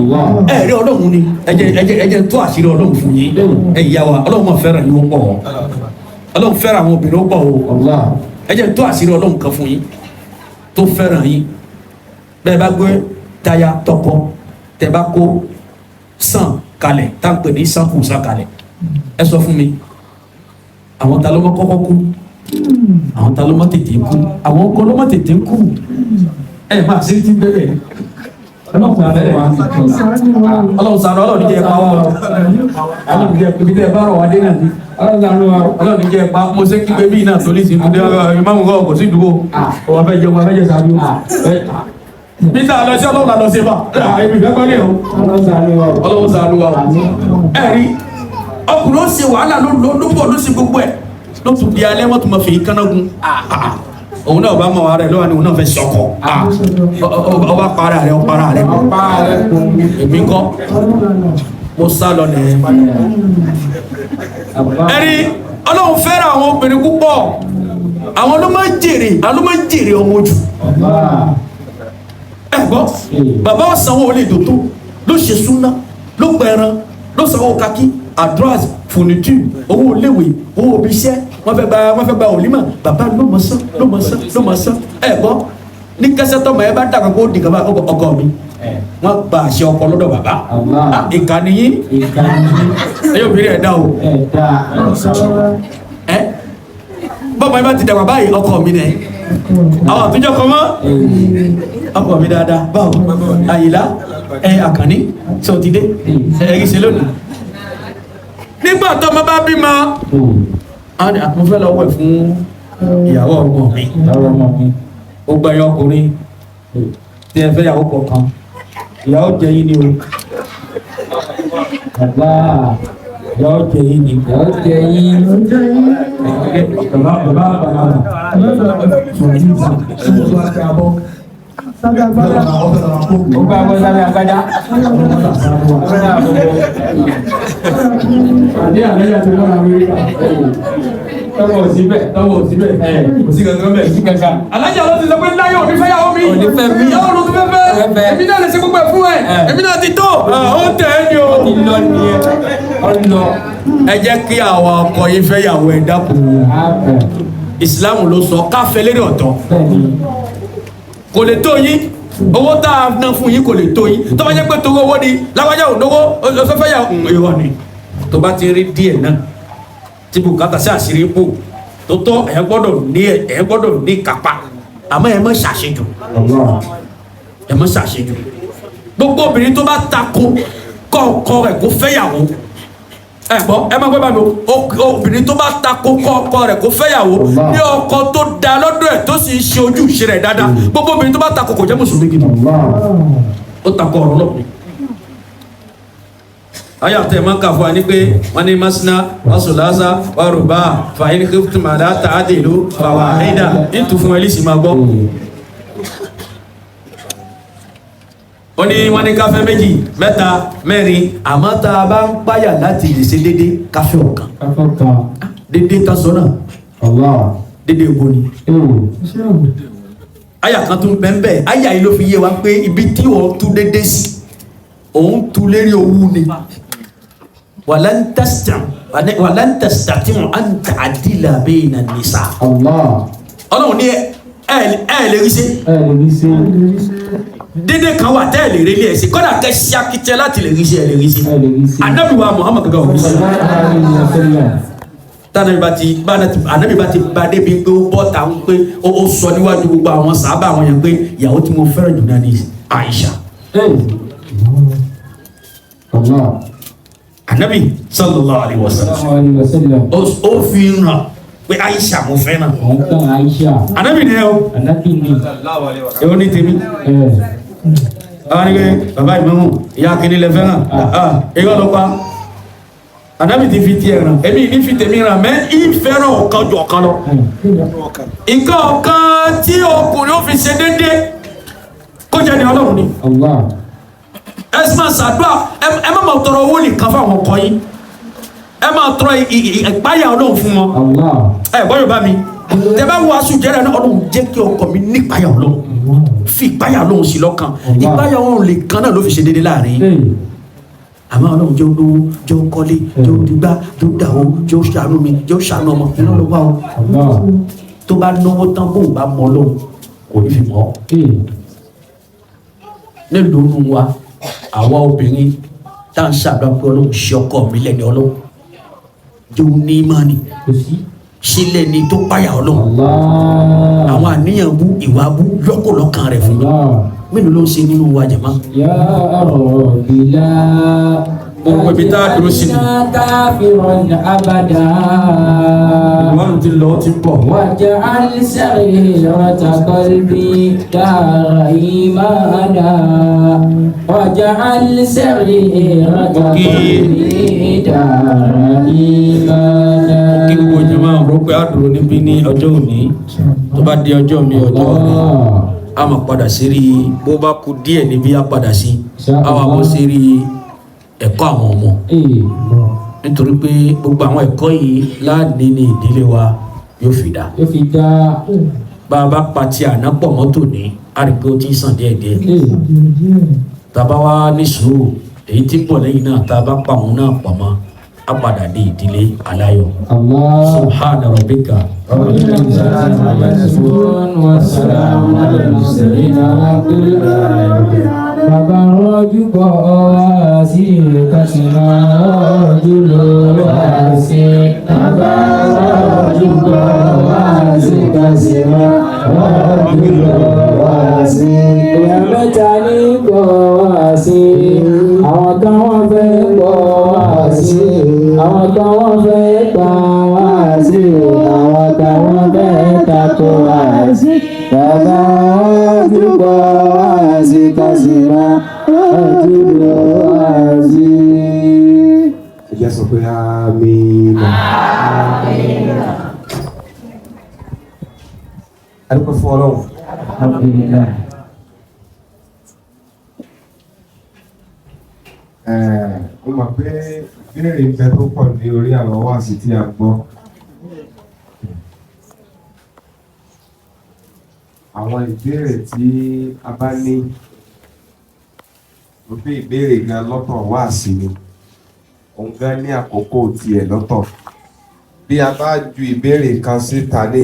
Ẹ rí Ọlọ́run ni ẹ jẹ́ ẹ jẹ́ ẹ jẹ́ tó àṣírí Ọlọ́run fún yín. Ẹ ìyá wa, Ọlọ́run máa fẹ́ràn yín ó pọ̀, Ọlọ́run fẹ́ràn àwọn obìnrin ó pọ̀ o. Ẹ jẹ́ tó àṣírí Ọlọ́run kan fún yín tó fẹ́ràn yín. Bẹ́ẹ̀ bá gbé táyà tọkọ tẹ bá kó sàn kalẹ̀ tá n pè ní sànkù sàn kalẹ̀, ẹ sọ fún mi, àwọn ta ló mọ kọ́kọ́ kú? Àwọn ta ló mọ tètè kú? Àwọn ọkọ ló mọ tètè kú. Ẹ máa ṣe ti bẹ̀rẹ̀. Ọlọ́run ṣàánú, Ọlọ́run ní jẹ́ ẹ pa wá o. Ọlọ́run ní jẹ́ ibi tẹ́ ẹ bá rọ̀ wá dé náà ni. Ọlọ́run ní jẹ́ ẹ pa. Mo ṣe kígbe bíi náà tó lè ṣe ìdúró ìmáàmù kọ́ kò sí ìdúró ọwọ́ fẹ́ jẹun, fẹ́ jẹ sàbí o. Bí tá a lọ sí Ọlọ́run la lọ sí bá èmi fẹ́ gbọ́lé o. Ọlọ́run ṣàánú wa o. Ẹ rí ọkùnrin ó ṣe wàhálà ló ló bọ̀ ló ṣe gbogbo ẹ̀ ló tún di alẹ́ wọ́n tún máa fi kánná gun. Òun náà bá mọ ara ẹ̀ lọ́wọ́ ni òun náà fẹ́ sọkọ. Ọba para rẹ̀, ọ̀para rẹ̀, èmi kọ́ mo sá lọ nìyẹn. Ẹ̀rí Ọlọ́run fẹ́ràn àwọn obìnrin púpọ̀. Àwọn ló máa ń jèrè, àwọn ló máa ń jèrè ọmọ ojú. Ẹ gbọ́, bàbá ọ̀sánwó olè dòtó ló ṣe súná, ló pẹran, ló sanwó kakí, àdúrà, furniture, owó iléèwé, owó ibi iṣẹ́, wọ́n fẹ́ gba òlímọ̀, bàbá ló mọ̀ sán, ló mọ̀ sán, ló mọ̀ sán. Ẹ gbọ́, ní kẹsẹ́ tọmọ ẹ bá dàgbà kó dìgbà bá ọkọ mi, wọ́n gba àṣẹ ọkọ lọ́dọ̀ bàbá. Ìkànnì yín, ẹ yóò bìrì ẹ̀ dá o. Ẹ bọ́mọ ẹ bá ti dàgbà báyìí, ọkọ mi nẹ àwọn àtúnjọ kọ mọ́ ọkọ mi dáadáa. Báwo Àyìnlá ẹ Àkànní sọ ti dé ẹ rí ṣe lónìí. Nígbà tó ọmọ bá bímọ, mo fẹ́ lọ wẹ̀ fún ìyàwó ọmọ mi. Ó gba ẹyọ ọkùnrin tí ẹ fẹ́ yàwó kọ̀ọ̀kan, ìyàwó jẹ yín ni o, ìyàwó jẹ yín ni. Bàbá bàbá bàbá Alájà ló ti sọ pé láyé òní fẹ́ yàwó mi, ìyàwó ló ti fẹ́ fẹ́, èmi náà lè ṣe gbogbo ẹ̀ fún ẹ, èmi náà ti tó. Ó tẹ̀ ẹ́ ni o. Ẹ jẹ́ kí àwọn ọkọ yín fẹ́ yàwó, ẹ dákun. Ìsìláàmù ló sọ káfẹ́ lérí ọ̀tọ̀. Kò lè tó yín, owó tá a ná fún yín kò lè tó yín. Tó bá jẹ́ pé torí owó ni lágbájá ò náwó fẹ́fẹ́ yà irọ́ ni. Tó bá ti rí díẹ̀ náà tí bùkátà sí àṣírí bò tó tọ́, ẹ̀ gbọ́dọ̀ ní ẹ̀ gbọ́dọ̀ ní kápá, àmọ́ ẹ má ṣàṣejù, ẹ má ṣàṣejù. Gbogbo obìnrin tó bá takò kọ́ ọkọ rẹ̀ kó fẹ́yàwó, ẹ gbọ́, ẹ má gbọ́ bá mi o, obìnrin tó bá takò kọ́ ọkọ rẹ̀ kó fẹ́yàwó ní ọkọ tó da lọ́dọ̀ ẹ̀ tó sì ń ṣe ojúṣe rẹ̀ dáadáa, gbogbo obìnrin tó bá takò kò jẹ́ mùsùlùmí gidi, ó takò ọ̀rọ̀ lọ́pọ̀. Ayé àtẹ máa ń kà fún wa ní pé wọ́n ní masina wasulasa waruba fàyín kìtìmọ̀lá tààdìlú fàwáhídà ìtù fún ẹlísì máa gbọ́. Ó ní wọ́n ní káfẹ́ méjì, mẹ́ta, mẹ́rin, àmọ́ tá a bá ń páyà láti lè ṣe déédéé, káfẹ́ ọ̀kan déédéé tán sọ náà déédéé wo ni. Àyà kan tún bẹ́ẹ̀. Àyà yìí ló fi yé wa pé ibi tí òun tú dédé sí, òun tú lérí owú ni. Walan tastati'u an ta'dila bayna an-nisa. Allah. Ọlọ́run ní ẹ ẹ lè rí ṣe. Ẹ lè rí ṣe. Dédé kan wà tẹ́ ẹ lè rí ilé ẹ̀ ṣe, kọ́dà kẹ́ ṣe akitẹ́ láti lè rí ṣe, ẹ lè rí ṣe. Ẹ lè rí ṣe. Ànábì wa Muhammad gangan ò rí ṣe. Tànàbí bá ti bá ànábì bá ti bá débi pé ó bọ́ ta ń pé ó sọ níwájú gbogbo àwọn sàábà àwọn yẹn pé ìyàwó tí mo fẹ́ràn jù náà ni Aisha. Allah. Ànábì sallallahu alaihi wasallam Alaihi wasallam. ó fi hàn pé Aisha mo fẹ́ràn. Òun tán Aisha. Ànábì ni ẹ o. Ànábì ni. Èwo ni tèmi? Ẹ. Àwọn ni pé bàbá ìmọ̀mù ìyá kìíní lẹ fẹ́ràn. Irọ́ ló pa. Ànábì ti fi tiẹ̀ ràn, èmi ní fi tèmi ràn, mẹ́ ìfẹ́ràn ọ̀kan ju ọ̀kan lọ. Nǹkan ọ̀kan tí ọkùnrin ó fi ṣe déédéé kó jẹ́ ni Ọlọ́run ni. Allah. Ẹ sì máa ṣàdúrà, ẹ má máa tọrọ owó nìkan fáwọn ọkọ yín, ẹ máa tọrọ ìpáyà Ọlọ́run fún wọn. Allah. Ẹ gbọ́ Yorùbá mi, tẹ bá wo aṣọ ìjẹ́rẹ́ náà, Ọlọ́run jẹ́ kí ọkọ mi nípáyà Ọlọ́run, fi ìpáyà Ọlọ́run sí lọ́kàn. Ìpáyà Ọlọ́run lè kan náà ló fi ṣe déédéé láàrin. Ee. Àmọ́ Ọlọ́run jẹ́ olówó, jẹ́ ó kọ́lé, jẹ́ ó dìgbà, jẹ́ ó dàwó, jẹ́ ó ṣàánú mi, jẹ́ ó ṣàánú ọmọ iná ló wá o. Allah. Tó bá náwó tán, bó o bá mọ Ọlọ́run, kò ní fi mọ́. Ee. Nílùú nù wa, àwa obìnrin tá à ń ṣàdúrà pé Ọlọ́run ṣe ọkọ mi lẹ́ni Ọlọ́run, jẹ́ ó ní ìmánì, Kò sí. ṣe lẹ́ni tó páyà Ọlọ́run. Allah. Àwọn àníyàn bú, ìwà bú yọkò lọ́kàn rẹ̀ fún mi. Allah. Mélòó ló ń ṣe nínú wa jẹ̀mọ́? Ya Rabbi la. Gbogbo ibi tá a dúró sí ni. Kafiran abada. Ìwọ́n ti lọ, ó ti bọ̀. واجعل سريرة قلبي دار إيمانا واجعل سريرة قلبي دار إيمانا. Kí gbogbo ìjọba rò pé a dúró níbí ní ọjọ́ òní. Tó bá di ọjọ́ mi, ọjọ́ òní, a máa padà sírí bó bá kú díẹ̀ níbí, a padà sí, a wà bọ́ sírí ẹ̀kọ́ àwọn ọmọ, Ee. nítorí pé gbogbo àwọn ẹ̀kọ́ yìí láàní ní ìdílé wa yóò fi dá. Yóò fi dá. Bá a bá pa ti àná pọ̀ mọ́tò ní, a rí pé ó ti ń sàn díẹ̀díẹ̀. Ee. Tá a bá wá ní sùúrù, èyí tí ń bọ̀ lẹ́yìn náà, tá a bá pa òun náà pọ̀ mọ́, a padà dé ìdílé aláyọ̀. Allah. Subhana rabbika. والسلام على المرسلين والحمد لله. Bàbá rọ́jú bọ̀ wá sí kásìmá rọ́jú ló wá sí. Bàbá rọ́jú bọ̀ wá sí kásìmá rọ́jú ló wá sí. Èèyàn mẹ́ta ní bọ̀ wá sí. Àwọn kan wọ́n fẹ́ bọ̀ wá sí. Àwọn kan wọ́n fẹ́ pa wá sí. Àwọn kan wọ́n fẹ́ tako wá sí. Bàbá rọ́jú bọ̀ wá sí kásìmá rọ́jú ló wá sí. Ẹ jẹ́ sọ pé amínà. A dúpẹ́ fún Ọlọ́run. Alhamdulillah. Mo mọ̀ pé ìbéèrè ń bẹ tó pọ̀ ní orí àwọn wáàsí tí a gbọ́. Àwọn ìbéèrè tí a bá ní, mo pé ìbéèrè gan lọ́tọ̀ wáàsí ni, òun gan ní àkókò tiẹ̀ lọ́tọ̀. Bí a bá ju ìbéèrè kan síta ní